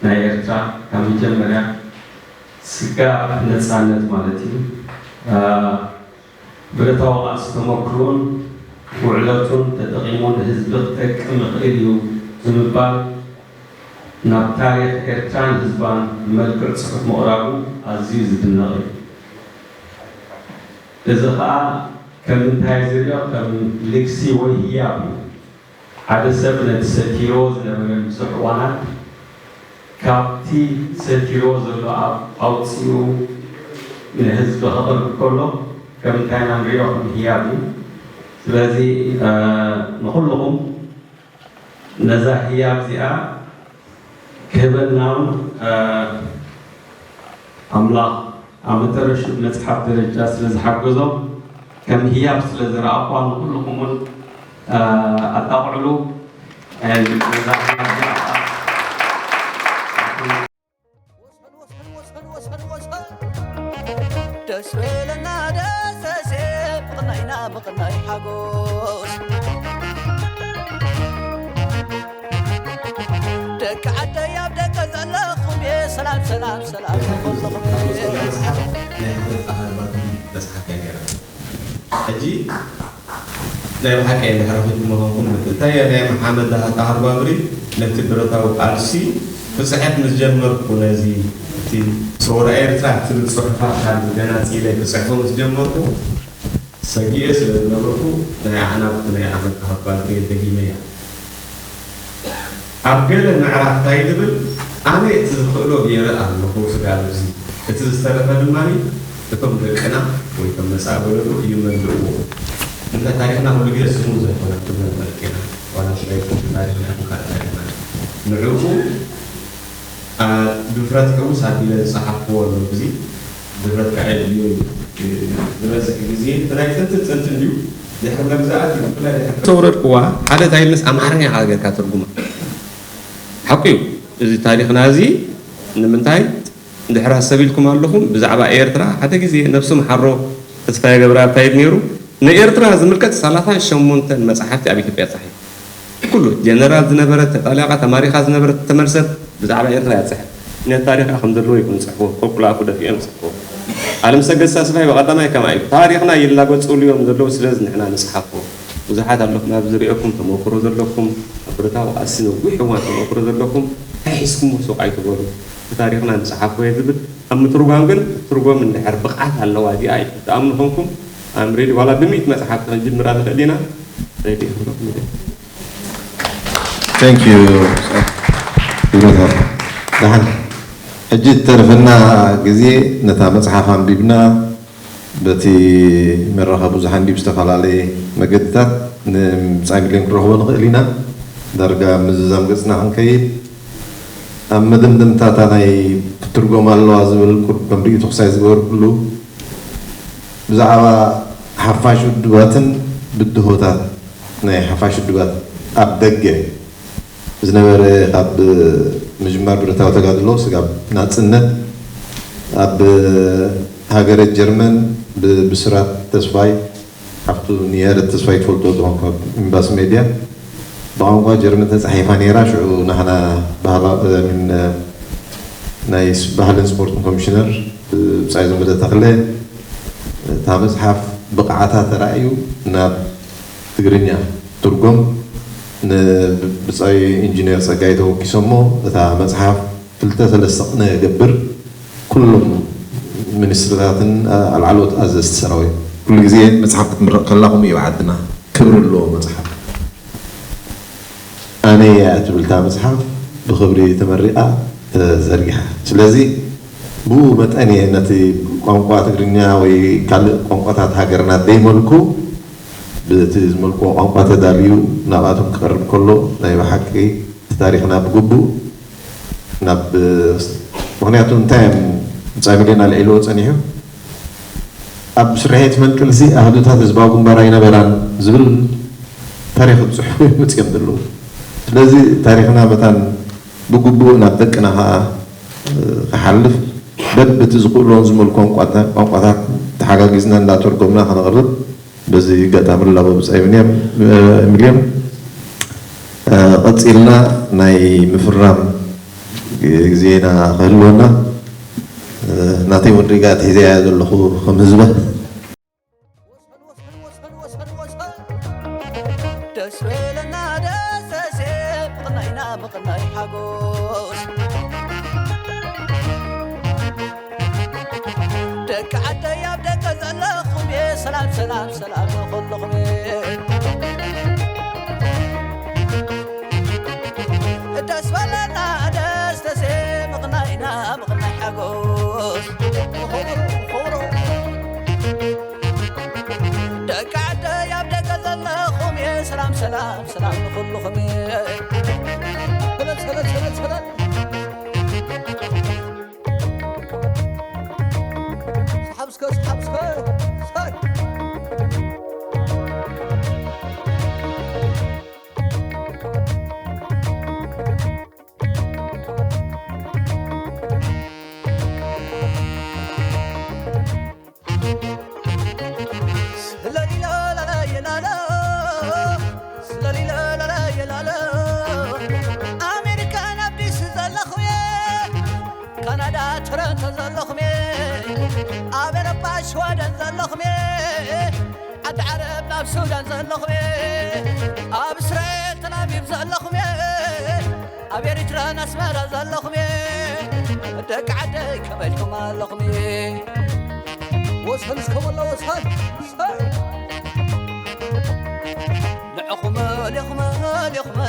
ናይ ኤርትራ ካብ መጀመርያ ስጋብ ነጻነት ማለት እዩ ብረታዊ ቃልሲ ተመክሮን ውዕለቱን ተጠቒሙ ንህዝቢ ክጠቅም ይኽእል እዩ ብምባል ናብ ታሪኽ ኤርትራን ህዝባን ብመልክዕ ጽሑፍ ምቕራቡ ኣዝዩ ዝድነቕ እዩ። እዚ ኸኣ ከም ምንታይ ዝሪኦ ከም ልግሲ ወይ ህያብ እዩ። ሓደ ሰብ ነቲ ሰቲርዎ ዝነበረ ብዙሕ እዋናት ካብቲ ሰቲርዎ ዘሎ ኣውጺኡ ንህዝቢ ከቕርብ ከሎ ከም እንታይ ኢና ንሪኦ ከም ህያብ እዩ። ስለዚ ንኹልኹም ነዛ ህያብ እዚኣ ክህበናውን ኣምላኽ ኣብ መጠረሽኡ ብመጽሓፍ ደረጃ ስለ ዝሓገዞም ከም ህያብ ስለ ዝረኣኹዋ ንኹልኹም እውን ኣጣቕዕሉ ነዛ ህያብ እዚኣ ደስ በለና ደሰሴ ምቕናይና ምቕናይ ሓጎስ ደቂ ዓደይ ኣብ ደገ ዘለኹም እየ ሰላም ሰላም ሰላም ንኹልኹም እየ። ናይ ሕፍረት ኣህባቢ መጽሓፍ እያ ነይራ። ሕጂ ናይ ብሓቂ እንድሕር ረኺብኩሞ ኾንኩም እንታይ እያ ናይ መሓመድ ኣሃርባብሪ ነቲ ብረታዊ ቃልሲ ክጽሕፍ ምስ ጀመርኩ ነዚ እቲ ሰውራ ኤርትራ ትብል ጽሑፋት ካብ ገናጺለ ክጽሕፎ ምስ ጀመርኩ ሰጊኤ ስለ ዝነበርኩ ናይ ኣዕናብቲ ናይ ኣሕመድ ኣሃርባብሪ ደጊመያ። ኣብ ገለ ምዕራፍ እንታይ ዝብል ኣነ እቲ ዝኽእሎ ገይረ ኣለኹ ስጋብ እዚ እቲ ዝተረፈ ድማ እቶም ደቅና ወይ እቶም መጻኢ ወለዶ ይመልእዎ። እንተ ታሪኽና ኩሉ ግዜ ስሙዝ ኣይኮነን ክንብል ንኽእል ኢና ዋላ ስለ ይኹን ታሪኽና ይኹን ካልእ ታሪኽና ንዕኡ ድፍረት ሕውስ ኣቢለ ዝጸሓፍክዎ ኣሎ ግዜ ድፍረት ከዓ የድልዮ እዩ ዝበዝሕ ግዜ እቲ ናይ ጥንትን ጥንትን ድዩ ድሕሪ መግዛእቲ ብፍላይ ድሕሪ ተውረድክዋ ሓደ እንታይ ኢልንስ ኣምሓርኛ ከዓ ጌርካ ትርጉማ ሓቁ እዩ እዚ ታሪኽና እዚ ንምንታይ ድሕሪ ሃሰብ ኢልኩም ኣለኹም ብዛዕባ ኤርትራ ሓደ ግዜ ነብሱ ምሓሮ ተስፋየ ገብረኣብ እንታይ ኢሉ ነይሩ ንኤርትራ ዝምልከት ሰላሳን ሸሞንተን መጽሓፍቲ ኣብ ኢትዮጵያ ጸሒፉ ኩሉ ጀነራል ዝነበረት ተጣሊቓ ተማሪኻ ዝነበረት ተመልሰት ብዛዕባ ኤርትራ እያ ትጽሕፍ ነቲ ታሪኻ ከም ዘለዎ ይኹን ጽሕፍዎ ቁልቁል ኣፉ ደፊኦም ይጽሕፍዎ ኣለምሰገድ ተስፋይ ብቐዳማይ ከምኣ ኢሉ ታሪኽና ይላገጹሉ እዮም ዘለዉ ስለዚ ንሕና ንጽሓፎ ብዙሓት ኣለኹም ኣብዚ ዝሪኦኩም ተመክሮ ዘለኩም ኣብ ብረታዊ ቃልሲ ነዊሕ እዋን ተመክሮ ዘለኩም እንታይ ሒዝኩሞ ሱቕ ኣይትበሉ እቲ ታሪኽና ንጽሓፎ እየ ዝብል ኣብ ምትርጓም ግን ትርጎም እንድሕር ብቕዓት ኣለዋ እዚኣ ትኣምኑ ኮንኩም I'm ready ዋላ ብሚእቲ መጽሓፍ ክንጅምራ ንኽእል ኢና ready Thank you ይብረታ ደሓን ሕጂ እተረፈና ግዜ ነታ መጽሓፍ ኣንቢብና በቲ መራኸቢ ብዙሓን ድዩ ብዝተፈላለየ መገድታት ንብጻይ ሚልዮን ክንረኽቦ ንኽእል ኢና ዳርጋ ምዝዛም ገጽና ክንከይድ ኣብ መደምደምታታ ናይ ትትርጎም ኣለዋ ዝብል ቁርብ ከም ርእይቶ ክሳይ ዝገበርኩሉ ብዛዕባ ሓፋሽ ውድባትን ብድሆታት ናይ ሓፋሽ ውድባት ኣብ ደገ ዝነበረ ካብ ምጅማር ብረታዊ ተጋድሎ ስጋብ ናጽነት ኣብ ሃገረ ጀርመን ብብስራት ተስፋይ ሓፍቱ ንያረ ተስፋይ ትፈልጦ ዝኾንካ ኤምባሲ ሜድያ ብቋንቋ ጀርመን ተጻሒፋ ነይራ ሽዑ ናህና ናይ ባህልን ስፖርትን ኮሚሽነር ብብጻይ ዘመደ ተኽለ እታ መጽሓፍ ብቕዓታ ተራእዩ ናብ ትግርኛ ትርጎም ንብጻይ ኢንጂነር ጸጋይ ተወኪሶሞ እታ መጽሓፍ ክልተ ሰለስተ ቅነ ገብር ኩሎም ሚኒስትርታትን ኣልዓሎት ኣዘዝቲ ሰራዊት ኩሉ ግዜ መጽሓፍ ክትምረቕ ከላ ከምኡ እዩ ዓድና ክብሪ ኣለዎ መጽሓፍ ኣነ እያ ትብል እታ መጽሓፍ ብኽብሪ ተመሪቓ ተዘርጊሓ ስለዚ ብኡ መጠን እየ ነቲ ቋንቋ ትግርኛ ወይ ካልእ ቋንቋታት ሃገርና ደይመልኩ ብቲ ዝመልክዎ ቋንቋ ተዳልዩ ናብኣቶም ክቐርብ ከሎ ናይ ብሓቂ እቲ ታሪኽና ብግቡእ ናብ ምኽንያቱ እንታይ እዮም ብጻይ ሚልዮን ኣልዒልዎ ጸኒሑ ኣብ ስርሒት ፈንቅልሲ ኣህዱታት ህዝባዊ ግንባር ኣይነበራን ዝብል ታሪኽ ዝፅሕፉ እዮም መፅኦም ዘለዉ ስለዚ ታሪኽና መታን ብግቡእ ናብ ደቅና ከዓ ክሓልፍ በብቲ ዝኽእልዎን ዝመልኮን ቋንቋታት ተሓጋጊዝና እንዳተርጎምና ከነቕርብ በዚ ኣጋጣሚ ላቦ ብፃይ ሚልዮን ቀፂልና ናይ ምፍራም ግዜና ክህልወና ናተይ ወድሪጋ ኣትሒዘያ ዘለኹ ከም ህዝበ ደስ በለና ደሰሴ ምቕናይና ምቕናይ ሓጎስ ደቂ ዓደይ ኣብ ደገ ዘለኹም ሰላም ሰላም ሰላም ንኹልኹም ደስ በለና ደሰሴ ምቕናይና ምቕናይ ሓጎስ ደቂ ዓደይ ኣብ ደገ ዘለኹም እየ ሰላም ሰላም ሰላም ንኹልኹም እየ ሰላም ሰላም ሰላም ሰላም ሰሓብ እስከ ሰሓብ እስከ ሳይ ካናዳ ቶሮንቶ ዘለኹም ኣብ ኤሮጳ ሽወደን ዘለኹም ዓዲ ዓረብ ናብ ሱዳን ዘለኹም ኣብ እስራኤል ተላቪቭ ዘለኹም ኣብ ኤሪትራን ኣስመራ ዘለኹም ደቂ ዓደይ ከመይ ኢልኩም ኣለኹም ወሰን እስከ ወላ ወሰን ንዕኹም ሊኹም ሊኹም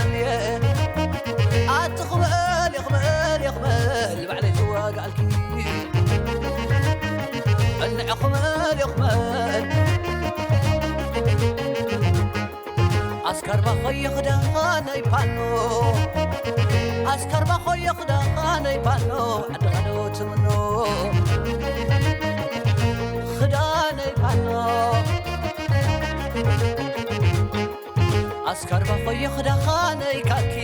ኣትኹም ሊኹም ሊኹም ባዕለይ ዝዋጋልኪ እንዕኹም ሊኹም ኣስካርባ ኾየ ክዳነይ ፋኖ ኣስካርባ ኾየ ክዳነይ ፋኖ ዓድኻ ዶ ትምኖ ክዳነይ ፋኖ ኣስካርባ ኾየ ክዳነይ ካኪ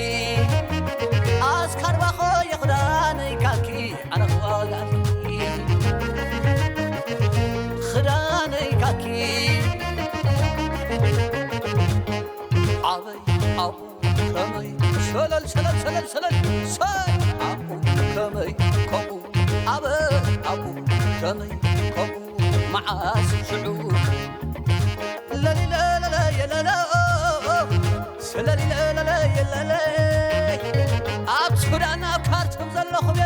ኣስካርባ ኾየ ክዳነይ ካኪ ኣነ ክዋጋእኪ ክዳነይ ካኪ ኣበይ ኣብኡ ከመይ ሰለል ሰለል ሰለል ሰለል ሰይ ኣብኡ ከመይ ከምኡ ኣበይ ኣብኡ ከመይ ከምኡ መዓስ ሽዑ ለሊለለለየለለ ስለሊለለለየለለ ኣብ ሱዳን ኣብ ካርቱም ዘለኹም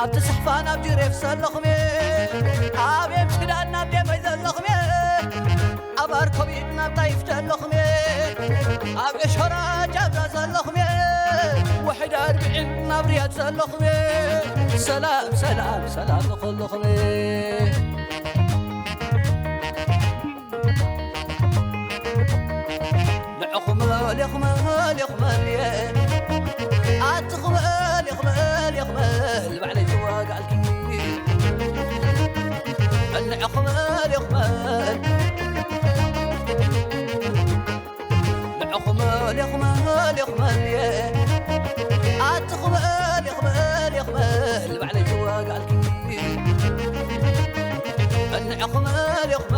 ኣብቲ ስሕፋን ኣብ ጅሬፍ ዘለኹም ኣብ ኤምስዳን ኣብ ደመይ ዘለኹም ኣብ ኣርኮቢት ናብ ጣይፍ ዘለኹም ኣብ ኤሾራ ጃብዛ ዘለኹም ውሕድ ኣርብዒን ናብ ርያድ ዘለኹም ሰላም ሰላም ሰላም ንኹልኹም ንዕኹም ሌኹም ሌኹም ኣትኹም ሌኹም ሌኹም ልባዕለይ ዝዋጋልኪ እንዕኹም ሌኹም ንዕኹም ሌኹም ሌኹም ኣትኹም ሌኹም ሌኹም ልባዕለይ ዝዋጋልኪ እንዕኹም ሌኹም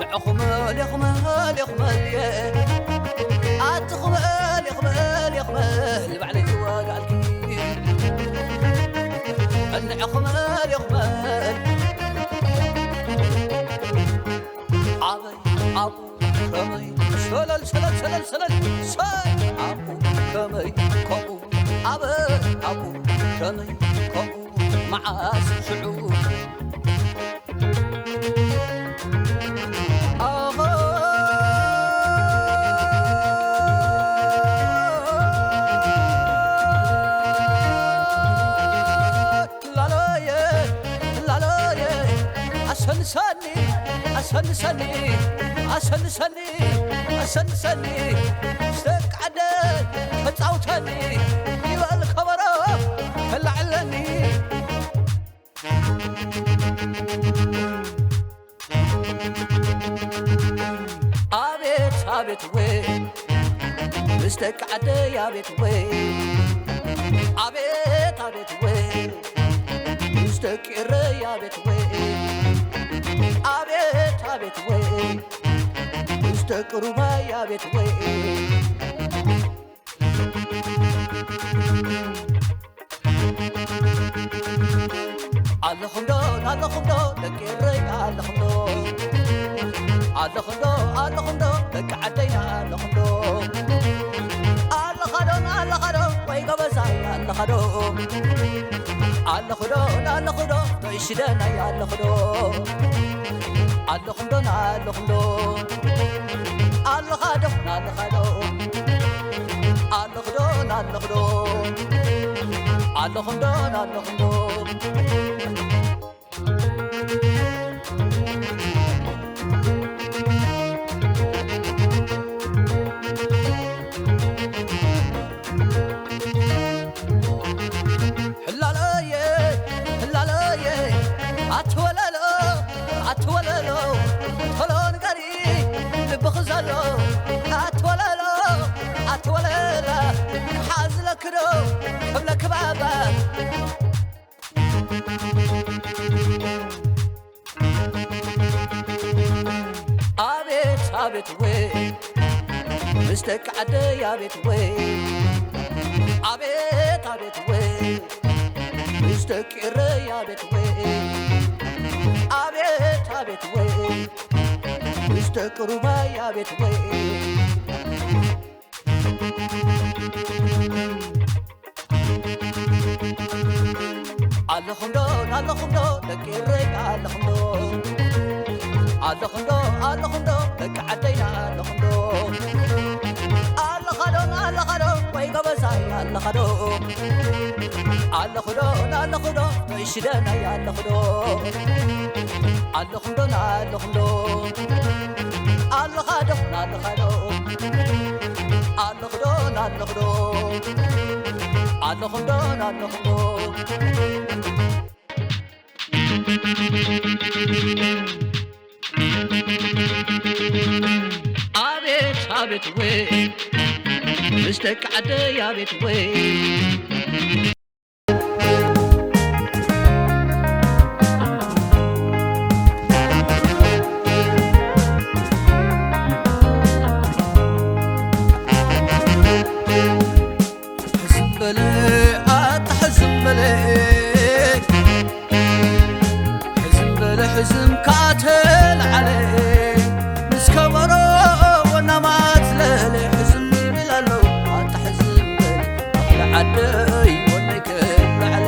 ንዕኹም ሌኹም ሌኹም ኣትኹም ሌኹም ሌኹም ልባዕለይ ዝዋጋልኪ እንዕኹም ሌኹም ኣብኡ ከመይ ሰለል ሰለል ሰለል ሰለል ሰይ ኣብኡ ከመይ ከምኡ ኣበይ ኣብኡ ከመይ ከምኡ መዓስ ሽዑ ኣሆ ላሎየ ላሎየ ኣሰንሰኒ ኣሰንሰኒ ኣሰንሰኒ ኣሰንሰኒ ኣሰንሰኒ ምስ ደቂ ዓደይ ተጻውተኒ ይበል ከበሮ ከላዕለኒ ኣቤት ኣቤት ወይ ምስ ደቂ ዓደይ ኣቤት ወይ ኣቤት ኣቤት ወይ ምስ ደቂ ኤረይ ኣቤት ወይ ኣቤት ኣቤት ወይ ምስ ደቂ ሩባይ ኣቤት ወይ ኣለኹምዶ ኣለኹምዶ ደቂ ኤረይ ኣለኹምዶ ኣለኹምዶ ኣለኹምዶ ደቂ ዓደይና ኣለኹምዶ ኣለኻዶ ኣለኻዶ ወይ ጎበዛይ ኣለኻዶ ኣለኹዶ ኣለኹዶ ተይሽደናይ ኣለኹዶ ኣለኹምዶ ኣለኹምዶ ኣለኻዶ ኣለኻዶ ኣለኹዶ ኣለኹዶ ኣለኹምዶ ኣለኹምዶ ሕላለየ ሕላለየ ኣትወለሎ ኣትወለሎ ቶሎ ንገሪ ልብኺ ዘሎ ኣትወለሎ ኣትወለላ ክሓዝለክዶ ክብለኪ ባባ ኣቤት ኣቤት ወይ ምስ ደቂ ዓደይ ኣቤት ወይ ኣቤት ኣቤት ወይ ምስ ደቂ ኤረይ ኣቤት ወይ ኣቤት ኣቤት ወይ ምስ ደቂ ሩባይ ኣቤት ወይ ኣለኹምዶ ኣለኹምዶ ደቂ ኤረይ ኣለኹምዶ ኣለኹምዶ ኣለኹምዶ ደቂ ዓደይና ኣለኹምዶ ኣለኻዶ ኣለኻዶ ወይ ጎበዛይ ኣለኻዶ ኣለኹዶ ኣለኹዶ ተይሽደናይ ኣለኹዶ ኣለኹምዶ ኣለኹምዶ ኣለኻዶ ኣለኻዶ ኣለኹዶ ኣለኹዶ ኣለኹምዶ ኣለኹዶ ኣቤት ኣቤት ወይ ምስ ደቂ ዓደይ ኣቤት ወይ ሕዝም በለ ኣታ ሕዝም በለ ሕዝም በለ ሕዝም ካተልዓለ ምስ ከበሮ ወናማት ለለ ሕዝም ይብል ኣሎ ኣታ ሕዝም በለ ዓደይ ወደይ ከልዓለ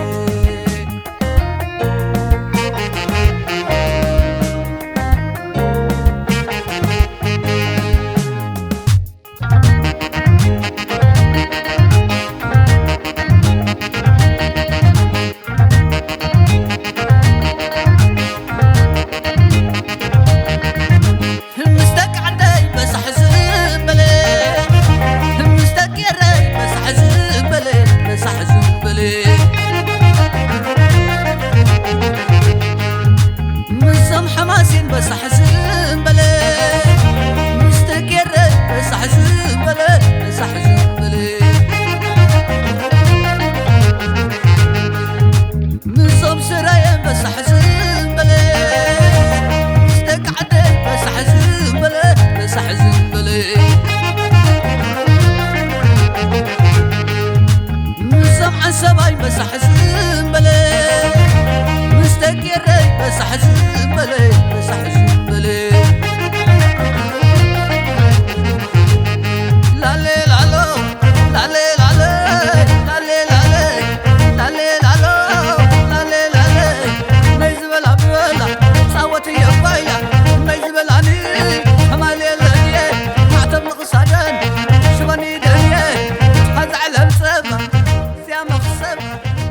ሰብ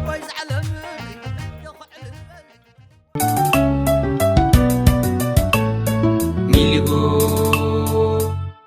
ወይ ዝዓለም